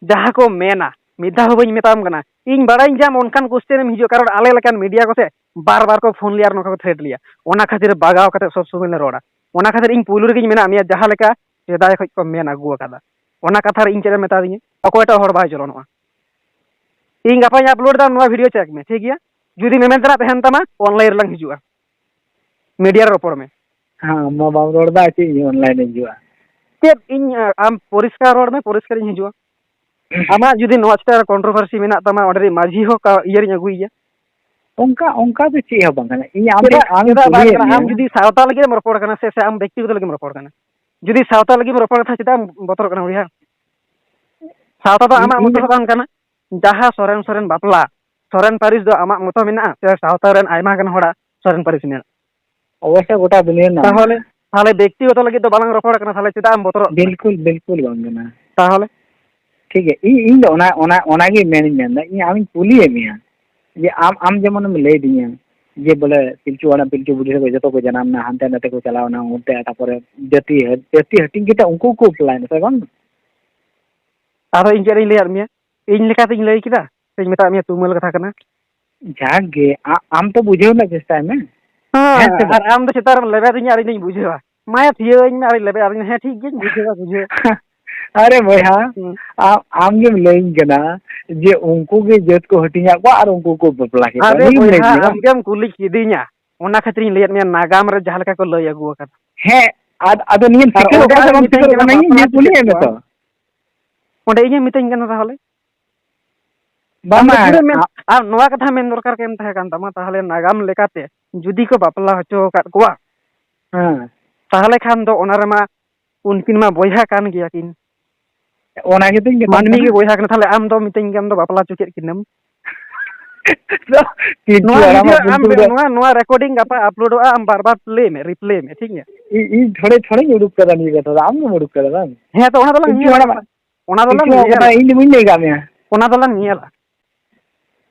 ᱡᱟᱦᱟᱸ ᱠᱚ ᱢᱮᱱᱟ, ᱢᱤᱫ ᱫᱷᱟᱣ ᱦᱚᱸ ᱵᱟᱹᱧ ᱢᱮᱛᱟᱢ ᱠᱟᱱᱟ᱾ ᱤᱧ ᱵᱟᱲᱟᱭᱟᱹᱧ ᱡᱮ ᱟᱢ ᱚᱱᱠᱟᱱ question ᱮᱢ ᱦᱤᱡᱩᱜᱼᱟ, ᱠᱟᱨᱚᱱ ᱟᱞᱮ ᱞᱮᱠᱟᱱ media ᱠᱚᱥᱮ ᱵᱟᱨ ᱵᱟᱨ ᱠᱚ ᱯᱷᱳᱱ ᱞᱮᱭᱟ ᱟᱨ ᱱᱚᱝᱠᱟ ᱠᱚ threat ᱞᱮᱭᱟ᱾ ᱚᱱᱟ ᱠᱷᱟᱹᱛᱤᱨ ᱵᱟᱜᱟᱣ ᱠᱟᱛᱮ ᱥᱚᱵ ᱥᱚᱢᱚᱭ ᱞᱮ ᱨᱚᱲᱟ᱾ ᱚᱱᱟ ᱠᱷᱟᱹᱛᱤᱨ ᱤᱧ ᱯᱩᱭᱞᱩ ᱨᱮᱜᱮᱧ ᱢᱮᱱᱟ ᱢᱮᱭᱟ, ᱡᱟᱦᱟᱸ ᱞᱮᱠᱟ ᱥᱮᱫᱟᱭ ᱠᱷᱚᱡ ᱠᱚ ᱢᱮᱱ ᱟᱹᱜᱩ ᱟᱠᱟᱫᱟ, ᱚᱱᱟ ᱠᱟᱛᱷᱟ ᱨᱮ ᱤᱧ ᱪᱮᱫ ᱮᱢ ᱢᱮᱛᱟᱫᱤᱧᱟ? ᱚᱠᱚᱭᱴᱟᱜ ᱦᱚᱲ ᱵᱟᱭ ᱪᱚᱞᱚᱱᱚᱜᱼᱟ᱾ ᱤᱧ ᱜᱟᱯᱟᱧ upload ᱮᱫᱟ, ᱱᱚᱣᱟ video check ᱢᱮ, ᱴᱷᱤᱠ ᱜᱮᱭᱟ? ᱡᱩᱫᱤ ᱢᱮᱢᱮᱱ ᱛᱮᱱᱟᱜ ᱛᱟᱦᱮᱱ ᱛᱟᱢᱟ, online ᱨᱮᱞᱟᱝ ᱦᱤᱡᱩᱜᱼᱟ, media ᱨᱮ ᱨᱚᱯᱚᱲ ᱢᱮ᱾ ᱦᱮᱸ, ᱟᱢ ᱢᱟ ᱵᱟᱢ ᱨᱚᱲ ᱮᱫᱟ, ᱪᱮᱫ ᱤᱧ online ᱤᱧ ᱦᱤᱡᱩᱜᱼᱟ? ᱪᱮᱫ ᱤᱧ, ᱟᱢ ᱯᱚᱨᱤᱥᱠᱟᱨ ᱨᱚᱲ ᱢᱮ, ᱯᱚᱨᱤᱥᱠᱟᱨ ᱤᱧ ᱦᱤᱡᱩᱜᱼᱟ᱾ ᱟᱢᱟᱜ ᱡᱩᱫᱤ ᱱᱚᱣᱟ ᱪᱮᱛᱟᱱ ᱨᱮ controversy ᱢᱮᱱᱟᱜ ᱛᱟᱢᱟ, ᱚᱸᱰᱮ ᱨᱤᱱᱤᱡ ᱢᱟᱹᱡᱷᱤ ᱦᱚᱸ ᱠᱟ-, ᱤᱭᱟᱹ ᱨᱤᱧ ᱟᱹᱜᱩᱭᱮᱭᱟ᱾ ᱚᱱᱠᱟ, ᱚᱱᱠᱟ ᱫᱚ ᱪᱮᱫ ᱦᱚᱸ ᱵᱟᱝ ᱠᱟᱱᱟ᱾ ᱤᱧ ᱟᱢ ᱪᱮᱫᱟᱜ, ᱟᱢ ᱪᱮᱫᱟᱜ ᱵᱟᱝ ᱠᱩᱞᱤᱭᱮᱫ ᱠᱟᱱᱟ? ᱟᱢ ᱢᱮᱭᱟ᱾ ᱡᱩᱫᱤ ᱥᱟᱶᱛᱟ ᱞᱟᱹᱜᱤᱫ ᱮᱢ ᱨᱚᱯᱚᱲ ᱠᱟᱱᱟ ᱥᱮ, ᱥᱮ ᱟᱢ ᱵᱮᱠᱛᱤᱜᱚᱛᱚ ᱞᱟᱹᱜᱤᱫ ᱮᱢ ᱨᱚᱯᱚᱲ ᱠᱟᱱᱟ? ᱡᱩᱫᱤ ᱥᱟᱶᱛᱟ ᱞᱟᱹᱜᱤᱫ ᱮᱢ ᱨᱚᱯᱚᱲ ᱠᱟᱱᱟ, ᱪᱮᱫᱟᱜ ᱮᱢ ᱵᱚᱛᱚᱨᱚᱜ ᱠᱟᱱᱟ ᱵᱚᱭᱦᱟ? ᱥᱟᱶᱛᱟ ᱫᱚ ᱤᱧ, ᱟᱢᱟᱜ ᱤᱧ ᱢᱚᱛᱚ ᱫᱚ ᱵᱟᱝ ᱠᱟᱱᱟ᱾ ᱡᱟᱦᱟᱸ ᱥᱚᱨᱮᱱ ᱥᱚᱨᱮᱱ ᱵᱟᱯᱞᱟ, ᱥᱚᱨᱮᱱ ᱯᱟᱹᱨᱤᱥ ᱫᱚ ᱟᱢᱟᱜ ᱢᱚᱛᱚ ᱢᱮᱱᱟᱜᱼᱟ ᱥᱮ ᱥᱟᱶᱛᱟ ᱨᱮᱱ ᱟᱭᱢᱟ ᱜᱟᱱ ᱦᱚᱲᱟᱜ ᱥᱚᱨᱮᱱ ᱯᱟᱹᱨᱤᱥ ᱢᱮᱱᱟᱜᱼᱟ? ᱚᱵᱚᱥᱥᱳᱭ ᱜᱚᱴᱟ ᱫᱩᱱᱤᱭᱟᱹ ᱨᱮᱱᱟᱜ ᱛᱟᱦᱚᱞᱮ, ᱢᱮᱱᱟᱜᱼᱟ᱾ ᱛᱟᱦᱚᱞᱮ ᱵᱮᱠᱛᱤᱜᱚᱛᱚ ᱞᱟᱹᱜᱤᱫ ᱫᱚ ᱵᱟᱞᱟᱝ ᱨᱚᱯᱚᱲ ᱠᱟᱱᱟ, ᱛᱟᱦᱚᱞᱮ ᱪᱮᱫᱟᱜ ᱮᱢ ᱵᱚᱛᱚᱨᱚᱜ ᱠᱟᱱᱟ? ᱵᱤᱞᱠᱩᱞ, ᱵᱤᱞᱠᱩᱞ ᱵᱟᱝ ᱠᱟᱱᱟ᱾ ᱛᱟᱦᱚᱞᱮ? ᱴᱷᱤᱠ ᱜᱮᱭᱟ, ᱤᱧ, ᱤᱧ ᱫᱚ ᱚᱱᱟ, ᱚᱱᱟ, ᱚᱱᱟᱜᱮ ᱢᱮᱱᱤᱧ ᱢᱮᱱᱫᱟ, ᱤᱧ ᱟᱢᱤᱧ ᱠᱩᱞᱤᱭᱮᱫ ᱢᱮᱭᱟ ᱡᱮ ᱟᱢ, ᱟᱢ ᱡᱮᱢᱚᱱᱮᱢ ᱞᱟᱹᱭᱫᱤᱧᱟ ᱡᱮ ᱵᱚᱞᱮ ᱯᱤᱞᱪᱩ ᱦᱟᱲᱟᱢ ᱯᱤᱞᱪᱩ ᱵᱩᱰᱷᱤ ᱛᱟᱠᱚ ᱡᱚᱛᱚ ᱠᱚ ᱡᱟᱱᱟᱢ ᱮᱱᱟ, ᱦᱟᱱᱛᱮ ᱱᱟᱛᱮ ᱠᱚ ᱪᱟᱞᱟᱣ ᱮᱱᱟ, ᱚᱱᱛᱮ ᱛᱟᱨᱯᱚᱨᱮ ᱡᱟᱹᱛᱤ, ᱡᱟᱹᱛᱤ ᱦᱟᱹᱴᱤᱧ ᱠᱟᱛᱮ ᱩᱱᱠᱩ ᱠᱚ ᱵᱟᱯᱞᱟᱭᱮᱱᱟ ᱥᱮ ᱵᱟᱝ? ᱟᱫᱚ ᱤᱧ ᱪᱮᱫ ᱤᱧ ᱞᱟᱹᱭᱟᱫ ᱢᱮᱭᱟ? ᱤᱧ ᱞᱮᱠᱟᱛᱤᱧ ᱞᱟᱹᱭ ᱠᱮᱫᱟ ᱥᱮᱧ ᱢᱮᱛᱟᱫ ᱢᱮᱭᱟ ᱛᱩᱢᱟᱹᱞ ᱠᱟᱛᱷᱟ ᱠᱟᱱᱟ? ᱡᱟᱠ ᱜᱮ, ᱟ-, ᱟᱢ ᱛᱚ ᱵᱩᱡᱷᱟᱹᱣ ᱨᱮᱱᱟᱜ ᱪᱮᱥᱴᱟᱭ ᱢᱮ᱾ ᱦᱮᱸ, ᱦᱮᱸ ᱥᱮ ᱟᱨ ᱵᱟᱝ? ᱟᱢ ᱫᱚ ᱪᱮᱛᱟᱱ ᱨᱮᱢ ᱞᱮᱵᱮᱫᱤᱧᱟ ᱟᱨ ᱤᱧ ᱫᱚᱧ ᱵᱩᱡᱷᱟᱹᱣᱟ᱾ ᱢᱟᱭᱟ ᱛᱷᱤᱭᱟᱹᱣᱟᱹᱧ ᱢᱮ ᱟᱨᱤᱧ ᱞᱮᱵᱮᱫ ᱟᱨᱤᱧ, ᱦᱮᱸ, ᱴᱷᱤᱠ ᱜᱮᱧ ᱵᱩᱡᱷᱟᱹᱣᱟ, ᱵᱩᱡᱷᱟᱹᱣᱟ᱾ ᱟᱨᱮ ᱵᱚᱭᱦᱟ, ᱦᱩᱸ᱾ ᱟᱢ, ᱟᱢ ᱜᱮᱢ ᱞᱟᱹᱭᱟᱹᱧ ᱠᱟᱱᱟ ᱡᱮ ᱩᱱᱠᱩ ᱜᱮ ᱡᱟᱹᱛ ᱠᱚ ᱦᱟᱹᱴᱤᱧᱟᱜ ᱠᱚᱣᱟ ᱟᱨ ᱩᱱᱠᱩ ᱠᱚ ᱵᱟᱯᱞᱟ ᱠᱮᱫᱟ᱾ ᱟᱨᱮ ᱱᱤᱭᱟᱹᱢ ᱞᱟᱹᱭ ᱵᱚᱭᱦᱟ, ᱠᱮᱫᱟ ᱵᱟᱝ? ᱟᱢ ᱜᱮᱢ ᱠᱩᱞᱤ ᱠᱤᱫᱤᱧᱟ, ᱚᱱᱟ ᱠᱷᱟᱹᱛᱤᱨᱤᱧ ᱞᱟᱹᱭᱟᱫ ᱢᱮᱭᱟ ᱱᱟᱜᱟᱢ ᱨᱮ ᱡᱟᱦᱟᱸ ᱞᱮᱠᱟ ᱠᱚ ᱞᱟᱹᱭ ᱟᱹᱜᱩ ᱟᱠᱟᱫᱟ᱾ ᱦᱮᱸ, ᱟᱫ-, ᱟᱫᱚ ᱱᱤᱭᱟᱹᱢ ᱟᱨ ᱥᱤᱠᱟᱹᱨᱚᱜ ᱚᱸᱰᱮ ᱠᱟᱱᱟ ᱥᱮ ᱟᱢᱮᱢ ᱵᱟᱢ ᱢᱤᱛᱟᱹᱧ ᱥᱤᱠᱟᱹᱨᱚᱜ ᱠᱟᱱᱟ, ᱠᱟᱱᱟ? ᱤᱧ ᱵᱟᱯᱞᱟ ᱱᱤᱭᱟᱹ ᱦᱚᱪᱚ ᱠᱮᱫ ᱠᱩᱞᱤᱭᱮᱫ ᱢᱮ ᱠᱚᱣᱟ᱾ ᱛᱚ᱾ ᱚᱸᱰᱮ ᱤᱧᱮᱢ ᱢᱤᱛᱟᱹᱧ ᱠᱟᱱᱟ ᱛᱟᱦᱚᱞᱮ? ᱟᱢ ᱫᱚ ᱵᱟᱝᱟ, ᱯᱩᱨᱟᱹ ᱢᱮᱱ, ᱟ- ᱟᱢ ᱱᱚᱣᱟ ᱠᱟᱛᱷᱟ ᱢᱮᱱ ᱫᱚᱨᱠᱟᱨ ᱜᱮ ᱮᱢ ᱛᱟᱦᱮᱸ ᱠᱟᱱ ᱛᱟᱢᱟ, ᱛᱟᱦᱚᱞᱮ ᱱᱟᱜᱟᱢ ᱞᱮᱠᱟᱛᱮ ᱡᱩᱫᱤ ᱠᱚ ᱵᱟᱯᱞᱟ ᱦᱚᱪᱚ ᱟᱠᱟᱫ ᱠᱚᱣᱟ, ᱦᱮᱸ᱾ ᱛᱟᱦᱚᱞᱮ ᱠᱷᱟᱱ ᱫᱚ ᱚᱱᱟ ᱨᱮᱢᱟ ᱩᱱᱠᱤᱱ ᱢᱟ ᱵᱚᱭᱦᱟ ᱠᱟᱱ ᱜᱮᱭᱟ ᱠᱤᱱ᱾ ᱚᱱᱟ ᱜᱮᱛᱚᱧ ᱢᱮᱛᱟᱢ ᱢᱟᱹᱱᱢᱤ ᱠᱟᱱᱟ᱾ ᱜᱮ ᱵᱚᱭᱦᱟ ᱠᱟᱱᱟ, ᱛᱟᱦᱚᱞᱮ ᱟᱢ ᱫᱚ ᱢᱤᱛᱟᱹᱧ ᱜᱮ ᱟᱢ ᱫᱚ ᱵᱟᱯᱞᱟ ᱦᱚᱪᱚ ᱠᱮᱫ ᱠᱤᱱᱟᱹᱢ᱾ ᱯᱤᱞᱪᱩ ᱱᱚᱣᱟ ᱦᱟᱲᱟᱢᱟᱜ video ᱟᱢ ᱵᱩᱞᱛᱩ ᱫᱚ ᱱᱚᱣᱟ, ᱱᱚᱣᱟ recording ᱜᱟᱯᱟ uploadᱚᱜᱼᱟ, ᱟᱢ ᱵᱟᱨ ᱵᱟᱨ play ᱢᱮ, replay ᱢᱮ, ᱴᱷᱤᱠ ᱜᱮᱭᱟ? ᱤᱧ, ᱤᱧ ᱛᱷᱚᱲᱮ, ᱛᱷᱚᱲᱮᱧ ᱩᱰᱩᱠ ᱠᱟᱫᱟ ᱱᱤᱭᱟᱹ ᱠᱟᱛᱷᱟ ᱫᱚ, ᱟᱢ ᱜᱮᱢ ᱩᱰᱩᱠ ᱠᱟᱫᱟ ᱵᱟᱝ? ᱦᱮᱸ, ᱛᱚ ᱚᱱᱟ ᱫᱚᱞᱟᱝ ᱯᱤᱞᱪᱩ ᱧᱮᱞᱟ᱾ ᱦᱟᱲᱟᱢᱟᱜ, ᱚᱱᱟ ᱫᱚᱞᱟᱝ ᱯᱤᱞᱪᱩ ᱦᱟᱲᱟᱢᱟᱜ ᱧᱮᱞᱟ᱾ ᱠᱟᱛᱷᱟ ᱤᱧ ᱫᱚ ᱵᱟᱹᱧ ᱞᱟᱹᱭ ᱠᱟᱜ ᱢᱮᱭᱟ᱾ ᱚᱱᱟ ᱫᱚᱞᱟᱝ ᱧᱮᱞᱟ᱾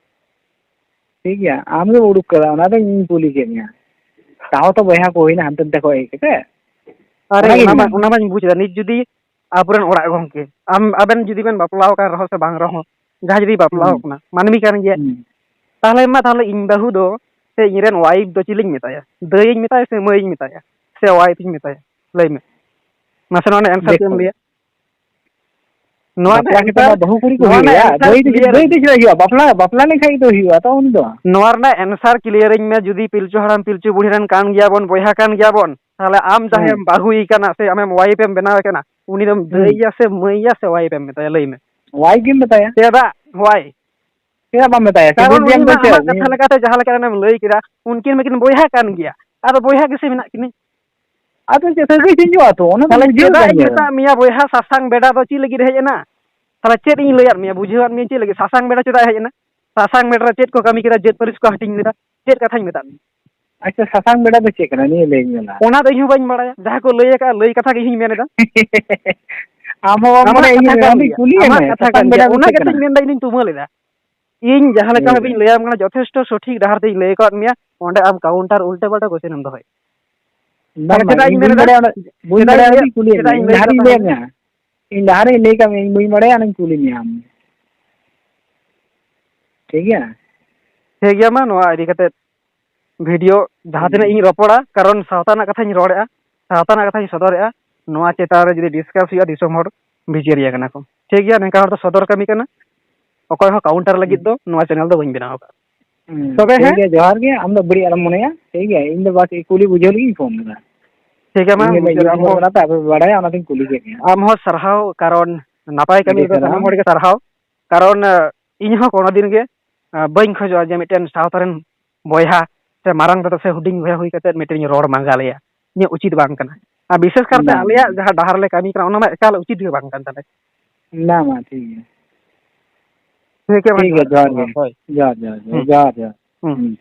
ᱴᱷᱤᱠ ᱜᱮᱭᱟ, ᱟᱢ ᱜᱮᱢ ᱩᱰᱩᱠ ᱠᱟᱫᱟ, ᱚᱱᱟ ᱫᱚ ᱤᱧ ᱠᱩᱞᱤ ᱠᱮᱫ ᱢᱮᱭᱟ᱾ ᱛᱟᱣ ᱛᱚ ᱵᱚᱭᱦᱟ ᱠᱚ ᱦᱩᱭᱱᱟ ᱦᱟᱱᱛᱮ ᱱᱟᱛᱮ ᱠᱷᱚᱱ ᱦᱮᱡ ᱠᱟᱛᱮ᱾ ᱟᱨᱮ ᱚᱱᱟᱜᱤᱧ ᱚᱱᱟ ᱢᱟ ᱢᱮᱱᱟ᱾ ᱚᱱᱟ ᱢᱟᱧ ᱵᱩᱡᱽ ᱮᱫᱟ, ᱱᱤᱛ ᱡᱩᱫᱤ ᱟᱵᱚᱨᱮᱱ ᱚᱲᱟᱜ ᱜᱚᱢᱠᱮ ᱟᱢ ᱟᱵᱮᱱ ᱡᱩᱫᱤ ᱵᱮᱱ ᱵᱟᱯᱞᱟ ᱟᱠᱟᱱ ᱨᱮᱦᱚᱸ ᱥᱮ ᱵᱟᱝ ᱨᱮᱦᱚᱸ, ᱡᱟᱦᱟᱸᱭ ᱡᱩᱫᱤ ᱵᱟᱯᱞᱟ ᱦᱩᱸ, ᱟᱠᱟᱱᱟ ᱢᱟᱹᱱᱢᱤ ᱠᱟᱱ ᱜᱮᱭᱟ, ᱦᱩᱸ, ᱛᱟᱦᱚᱞᱮ ᱢᱟ ᱛᱟᱦᱚᱞᱮ ᱤᱧ ᱵᱟᱹᱦᱩ ᱫᱚ ᱥᱮ ᱤᱧ ᱨᱮᱱ ᱣᱟᱭᱤᱯ ᱫᱚ ᱪᱤᱞᱤᱧ ᱢᱮᱛᱟᱭᱟ? ᱫᱟᱹᱭ ᱤᱧ ᱢᱮᱛᱟᱭᱟ ᱥᱮ ᱢᱟᱹᱭ ᱤᱧ ᱢᱮᱛᱟᱭᱟ ᱥᱮ ᱣᱟᱭᱤᱯ ᱤᱧ ᱢᱮᱛᱟᱭᱟ? ᱞᱟᱹᱭ ᱢᱮ ᱢᱟᱥᱮ, ᱱᱚᱣᱟ ᱨᱮᱱᱟᱜ ᱮᱱᱥᱟᱨ ᱪᱮᱫ ᱮᱢ ᱫᱮᱠᱷᱚ, ᱞᱟᱹᱭᱟ? ᱱᱚᱣᱟ ᱨᱮᱱᱟᱜ ᱵᱟᱯᱞᱟ ᱠᱟᱛᱮ ᱮᱱᱥᱟᱨ, ᱢᱟ ᱵᱟᱹᱦᱩ ᱠᱩᱲᱤ ᱠᱚ ᱱᱚᱣᱟ ᱨᱮᱱᱟᱜ ᱦᱩᱭᱩᱜᱼᱟ᱾ ᱮᱱᱥᱟᱨ ᱫᱟᱹᱭ ᱫᱚ, ᱠᱞᱤᱭᱟᱨ ᱫᱟᱹᱭ ᱟᱹᱧ ᱫᱚ ᱢᱮ᱾ ᱪᱮᱫᱟᱜ ᱦᱩᱭᱩᱜᱼᱟ? ᱵᱟᱯᱞᱟ, ᱵᱟᱯᱞᱟ ᱞᱮᱱᱠᱷᱟᱡ ᱫᱚ ᱦᱩᱭᱩᱜᱼᱟ ᱛᱚ ᱩᱱᱤ ᱫᱚ᱾ ᱱᱚᱣᱟ ᱨᱮᱱᱟᱜ ᱮᱱᱥᱟᱨ ᱠᱞᱤᱭᱟᱨ ᱟᱹᱧ ᱢᱮ, ᱡᱩᱫᱤ ᱯᱤᱞᱪᱩ ᱦᱟᱲᱟᱢ ᱯᱤᱞᱪᱩ ᱵᱩᱲᱦᱤ ᱨᱮᱱ ᱠᱟᱱ ᱜᱮᱭᱟᱵᱚᱱ, ᱵᱚᱭᱦᱟ ᱠᱟᱱ ᱜᱮᱭᱟᱵᱚᱱ, ᱛᱟᱦᱚᱞᱮ ᱟᱢ ᱡᱟᱦᱟᱸᱭ ᱦᱮᱸ᱾ ᱮᱢ ᱵᱟᱹᱦᱩᱭ ᱠᱟᱱᱟ ᱥᱮ ᱟᱢᱮᱢ ᱣᱟᱭᱤᱯ ᱮᱢ ᱵᱮᱱᱟᱣ ᱮ ᱠᱟᱱᱟ, ᱩᱱᱤ ᱫᱚᱢ ᱦᱩᱸ᱾ ᱫᱟᱹᱭᱟ ᱥᱮ ᱢᱟᱹᱭᱟ ᱥᱮ ᱣᱟᱭᱤᱯ ᱮᱢ ᱢᱮᱛᱟᱭᱟ? ᱞᱟᱹᱭ ᱢᱮ᱾ ᱣᱟᱭᱤᱯ ᱜᱮᱢ ᱢᱮᱛᱟᱭᱟ᱾ ᱪᱮᱫᱟᱜ ᱣᱟᱭ? ᱪᱮᱫᱟᱜ ᱵᱟᱢ ᱢᱮᱛᱟᱭᱟ? ᱥᱤᱸᱫᱩᱨ ᱠᱟᱨᱚᱱ ᱫᱤᱭᱟᱢ ᱩᱱᱤ ᱫᱚ ᱢᱟ ᱟᱢᱟᱜ ᱪᱮᱫ? ᱠᱟᱛᱷᱟ ᱞᱮᱠᱟᱛᱮ ᱡᱟᱦᱟᱸ ᱞᱮᱠᱟ ᱟᱢᱮᱢ ᱞᱟᱹᱭ ᱠᱮᱫᱟ, ᱩᱱᱠᱤᱱ ᱢᱟᱠᱤᱱ ᱵᱚᱭᱦᱟ ᱠᱟᱱ ᱜᱮᱭᱟ, ᱟᱫᱚ ᱵᱚᱭᱦᱟ ᱜᱮᱥᱮ ᱢᱮᱱᱟᱜ ᱠᱤᱱᱟ᱾ ᱟᱫᱚ ᱪᱮᱫ ᱥᱟᱹᱜᱟᱹᱭ ᱪᱮᱸᱡᱚᱜᱼᱟ ᱛᱚ, ᱚᱱᱟ ᱫᱚ ᱛᱟᱦᱞᱮ ᱵᱩᱡᱷᱟᱹᱣ ᱪᱮᱫᱟᱜ ᱠᱟᱱ ᱤᱧ ᱜᱮᱭᱟ ᱵᱮᱱ᱾ ᱢᱮᱛᱟᱜ ᱢᱮᱭᱟ ᱵᱚᱭᱦᱟ ᱥᱟᱥᱟᱝ ᱵᱮᱰᱟ ᱫᱚ ᱪᱮᱫ ᱞᱟᱹᱜᱤᱫ ᱦᱮᱡ ᱮᱱᱟ? ᱛᱟᱦᱞᱮ ᱪᱮᱫ ᱤᱧ ᱞᱟᱹᱭᱟᱫ ᱢᱮᱭᱟ, ᱵᱩᱡᱷᱟᱹᱣᱟᱫ ᱢᱮᱭᱟ ᱪᱮᱫ ᱞᱟᱹᱜᱤᱫ ᱥᱟᱥᱟᱝ ᱵᱮᱰᱟ ᱪᱮᱫᱟᱜ ᱦᱮᱡ ᱮᱱᱟ? ᱥᱟᱥᱟᱝ ᱵᱮᱰᱟ ᱨᱮ ᱪᱮᱫ ᱠᱚ ᱠᱟᱹᱢᱤ ᱠᱮᱫᱟ, ᱡᱟᱹᱛ ᱯᱟᱹᱨᱤᱥ ᱠᱚ ᱦᱟᱹᱴᱤᱧ ᱞᱮᱫᱟ, ᱪᱮᱫ ᱠᱟᱛᱷᱟᱧ ᱢᱮᱛᱟᱫ ᱢᱮᱭᱟ? ᱟᱪᱪᱷᱟ, ᱥᱟᱥᱟᱝ ᱵᱮᱰᱟ ᱫᱚ ᱪᱮᱫ ᱠᱟᱱᱟ ᱱᱤᱭᱟᱹ ᱞᱟᱹᱭ ᱤᱧ ᱢᱮ ᱞᱟᱦᱟ᱾ ᱚᱱᱟ ᱫᱚ ᱤᱧ ᱦᱚᱸ ᱵᱟᱹᱧ ᱵᱟᱲᱟᱭᱟ, ᱡᱟᱦᱟᱸ ᱠᱚ ᱞᱟᱹᱭ ᱟᱠᱟᱫ ᱞᱟᱹᱭ ᱠᱟᱛᱷᱟ ᱜᱮ ᱤᱧ ᱦᱚᱸᱧ ᱢᱮᱱ ᱮᱫᱟ᱾ ᱟᱢ ᱦᱚᱸ ᱵᱟᱢ ᱟᱢᱟᱜ ᱵᱟᱲᱟᱭᱟ, ᱤᱧ ᱠᱟᱛᱷᱟ ᱦᱚᱸ ᱠᱟᱱ ᱟᱢᱤᱧ ᱜᱮᱭᱟ, ᱠᱩᱞᱤᱭᱮᱫ ᱟᱢᱟᱜ ᱢᱮᱭᱟ, ᱠᱟᱛᱷᱟ ᱥᱟᱥᱟᱝ ᱠᱟᱱ ᱵᱮᱰᱟ ᱜᱮᱭᱟ, ᱫᱚ ᱚᱱᱟ ᱪᱮᱫ ᱠᱟᱛᱷᱟᱧ ᱠᱟᱱᱟ? ᱢᱮᱱᱫᱟ, ᱤᱧ ᱫᱩᱧ ᱛᱩᱢᱟᱹᱞ ᱮᱫᱟ᱾ ᱤᱧ ᱡᱟᱦᱟᱸ ᱞᱮᱠᱟ ᱦᱳᱭ, ᱵᱷᱟᱵᱮᱧ ᱞᱟᱹᱭᱟᱢ ᱠᱟᱱᱟ, ᱡᱚᱛᱷᱮᱥᱴᱚ ᱥᱚᱴᱷᱤᱠ ᱰᱟᱦᱟᱨ ᱛᱮᱧ ᱞᱟᱹᱭ ᱟᱠᱟᱫ ᱢᱮᱭᱟ, ᱚᱸᱰᱮ ᱟᱢ ᱠᱟᱣᱩᱱᱴᱟᱨ ᱩᱞᱴᱟᱹ ᱯᱟᱞᱴᱟ ᱠᱚᱥᱪᱮᱱ ᱮᱢ ᱫᱚᱦᱚᱭ᱾ ᱛᱟᱦᱞᱮ ᱵᱟᱝ, ᱵᱟᱝ, ᱪᱮᱫᱟᱜ ᱤᱧ ᱤᱧ ᱵᱟᱹᱧ ᱢᱮᱱ ᱮᱫᱟ? ᱵᱟᱲᱟᱭᱟ, ᱚᱱᱟ ᱵᱟᱹᱧ ᱪᱮᱫᱟᱜ ᱤᱧ ᱵᱟᱲᱟᱭᱟ, ᱞᱟᱹᱭᱟ? ᱚᱱᱟᱛᱤᱧ ᱠᱩᱞᱤᱭᱮᱫ ᱪᱮᱫᱟᱜ ᱢᱮᱭᱟ᱾ ᱤᱧ ᱤᱧ ᱞᱟᱹᱭ ᱞᱟᱦᱟᱨᱮᱧ ᱠᱟᱛᱷᱟ ᱞᱟᱹᱭ ᱠᱟᱱᱟ? ᱠᱟᱜ ᱢᱮᱭᱟ, ᱤᱧ ᱵᱟᱹᱧ ᱵᱟᱲᱟᱭᱟ, ᱚᱱᱟᱧ ᱠᱩᱞᱤ ᱢᱮᱭᱟ ᱟᱢ᱾ ᱤᱧ ᱞᱟᱦᱟᱨᱮᱧ ᱞᱟᱹᱭ ᱠᱟᱜ ᱢᱮᱭᱟ, ᱤᱧ ᱵᱟᱹᱧ ᱵᱟᱲᱟᱭᱟ, ᱚᱱᱟᱧ ᱠᱩᱞᱤ ᱢᱮᱭᱟ ᱟᱢ᱾ ᱴᱷᱤᱠ ᱜᱮᱭᱟ? ᱴᱷᱤᱠ ᱜᱮᱭᱟ, ᱢᱟ ᱱᱚᱣᱟ ᱤᱫᱤ ᱠᱟᱛᱮ ᱵᱷᱤᱰᱤᱭᱳ ᱡᱟᱦᱟᱸ ᱛᱤᱱᱟᱹᱜ ᱦᱩᱸ᱾ ᱤᱧ ᱨᱚᱯᱚᱲᱟ, ᱠᱟᱨᱚᱱ ᱥᱟᱶᱛᱟ ᱨᱮᱱᱟᱜ ᱠᱟᱛᱷᱟᱧ ᱨᱚᱲᱮᱫᱼᱟ, ᱥᱟᱶᱛᱟ ᱨᱮᱱᱟᱜ ᱠᱟᱛᱷᱟᱧ ᱥᱚᱫᱚᱨᱮᱫᱼᱟ, ᱱᱚᱣᱟ ᱪᱮᱛᱟᱱ ᱨᱮ ᱡᱩᱫᱤ ᱰᱤᱥᱠᱟᱥ ᱦᱩᱭᱩᱜᱼᱟ, ᱫᱤᱥᱚᱢ ᱦᱚᱲ ᱵᱤᱪᱟᱹᱨᱤᱭᱟᱹ ᱠᱟᱱᱟ ᱠᱚ᱾ ᱴᱷᱤᱠ ᱜᱮᱭᱟ, ᱱᱤᱝᱠᱟ ᱦᱚᱲ ᱫᱚ ᱥᱚᱫᱚᱨ ᱠᱟᱹᱢᱤ ᱠᱟᱱᱟ, ᱚᱠᱚᱭ ᱦᱚᱸ ᱠᱟᱣᱩᱱᱴᱟᱨ ᱞᱟᱹᱜᱤᱫ ᱦᱩᱸ᱾ ᱫᱚ ᱱᱚᱣᱟ ᱪᱮᱱᱮᱞ ᱫᱚ ᱵᱟᱹᱧ ᱵᱮᱱᱟᱣ ᱟᱠᱟᱫᱼᱟ᱾ ᱦᱩᱸ, ᱛᱚᱵᱮ ᱴᱷᱤᱠ ᱦᱮᱸ, ᱜᱮᱭᱟ, ᱡᱚᱦᱟᱨ ᱜᱮ, ᱟᱢ ᱫᱚ ᱵᱟᱹᱲᱤᱡ ᱟᱞᱚᱢ ᱢᱚᱱᱮᱭᱟ, ᱴᱷᱤᱠ ᱜᱮᱭᱟ, ᱤᱧ ᱫᱚ ᱵᱟᱥ ᱠᱩᱞᱤ ᱵᱩᱡᱷᱟᱹᱣ ᱞᱟᱹᱜᱤᱫ ᱤᱧ ᱯᱷᱳᱱ ᱞᱮᱫᱟ᱾ ᱴᱷᱤᱠ ᱜᱮᱭᱟ, ᱢᱟ ᱤᱧ ᱜᱮ ᱵᱩᱡᱷᱟᱹᱣ, ᱤᱭᱩᱴᱩᱵᱟᱨ ᱟᱢᱦᱚᱸ, ᱠᱟᱱᱟ ᱯᱮ, ᱟᱯᱮ ᱯᱮ ᱵᱟᱲᱟᱭᱟ, ᱚᱱᱟᱛᱤᱧ ᱠᱩᱞᱤ ᱠᱮᱫ ᱢᱮᱭᱟ᱾ ᱟᱢᱦᱚᱸ ᱥᱟᱨᱦᱟᱣ, ᱠᱟᱨᱚᱱ ᱱᱟᱯᱟᱭ ᱠᱟᱹᱢᱤ ᱟᱹᱰᱤ ᱨᱮᱫᱚ ᱥᱟᱱᱟᱢ ᱥᱟᱨᱦᱟᱣ᱾ ᱦᱚᱲ ᱜᱮ ᱥᱟᱨᱦᱟᱣ, ᱠᱟᱨᱚᱱ ᱤᱧ ᱦᱚᱸ ᱠᱳᱱᱳ ᱫᱤᱱ ᱜᱮ ᱵᱟᱹᱧ ᱠᱷᱚᱡᱚᱜᱼᱟ ᱡᱮ ᱢᱤᱫᱴᱮᱱ ᱥᱟᱶᱛᱟ ᱨᱮᱱ ᱵᱚᱭᱦᱟ ᱥᱮ ᱢᱟᱨᱟᱝ ᱫᱟᱫᱟ ᱥᱮ ᱦᱩᱰᱤᱧ ᱵᱚᱭᱦᱟ ᱦᱩᱭ ᱠᱟᱛᱮ ᱢᱤᱫᱴᱮᱱ ᱨᱚᱲ ᱢᱟᱸᱜᱟᱞᱮᱭᱟ, ᱤᱧᱟᱹᱜ ᱩᱪᱤᱛ ᱵᱟᱝ ᱠᱟᱱᱟ᱾ ᱟᱨ ᱵᱤᱥᱮᱥ ᱠᱟᱨᱛᱮ ᱵᱟᱝ, ᱟᱞᱮᱭᱟᱜ ᱡᱟᱦᱟᱸ ᱰᱟᱦᱟᱨ ᱞᱮ ᱠᱟᱹᱢᱤ ᱠᱟᱱᱟ, ᱚᱱᱟ ᱢᱟ ᱮᱠᱟᱞ ᱩᱪᱤᱛ ᱜᱮ ᱵᱟᱝ ᱠᱟᱱ ᱛᱟᱞᱮ᱾ ᱵᱟᱝ, ᱵᱟᱝ, ᱴᱷᱤᱠ ᱜᱮᱭᱟ᱾ ᱴᱷᱤᱠ ᱜᱮᱭᱟ, ᱢᱟ ᱴᱷᱤᱠ ᱜᱮᱭᱟ, ᱡᱚᱦᱟᱨ ᱜᱮ᱾ ᱦᱳᱭ᱾ ᱡᱚᱦᱟᱨ, ᱡᱚᱦᱟᱨ, ᱡᱚᱦᱟᱨ, ᱦᱩᱸ᱾ ᱡᱚᱦᱟᱨ, ᱡᱚᱦᱟᱨ᱾ ᱦᱩᱸ᱾ ᱦᱩᱸ᱾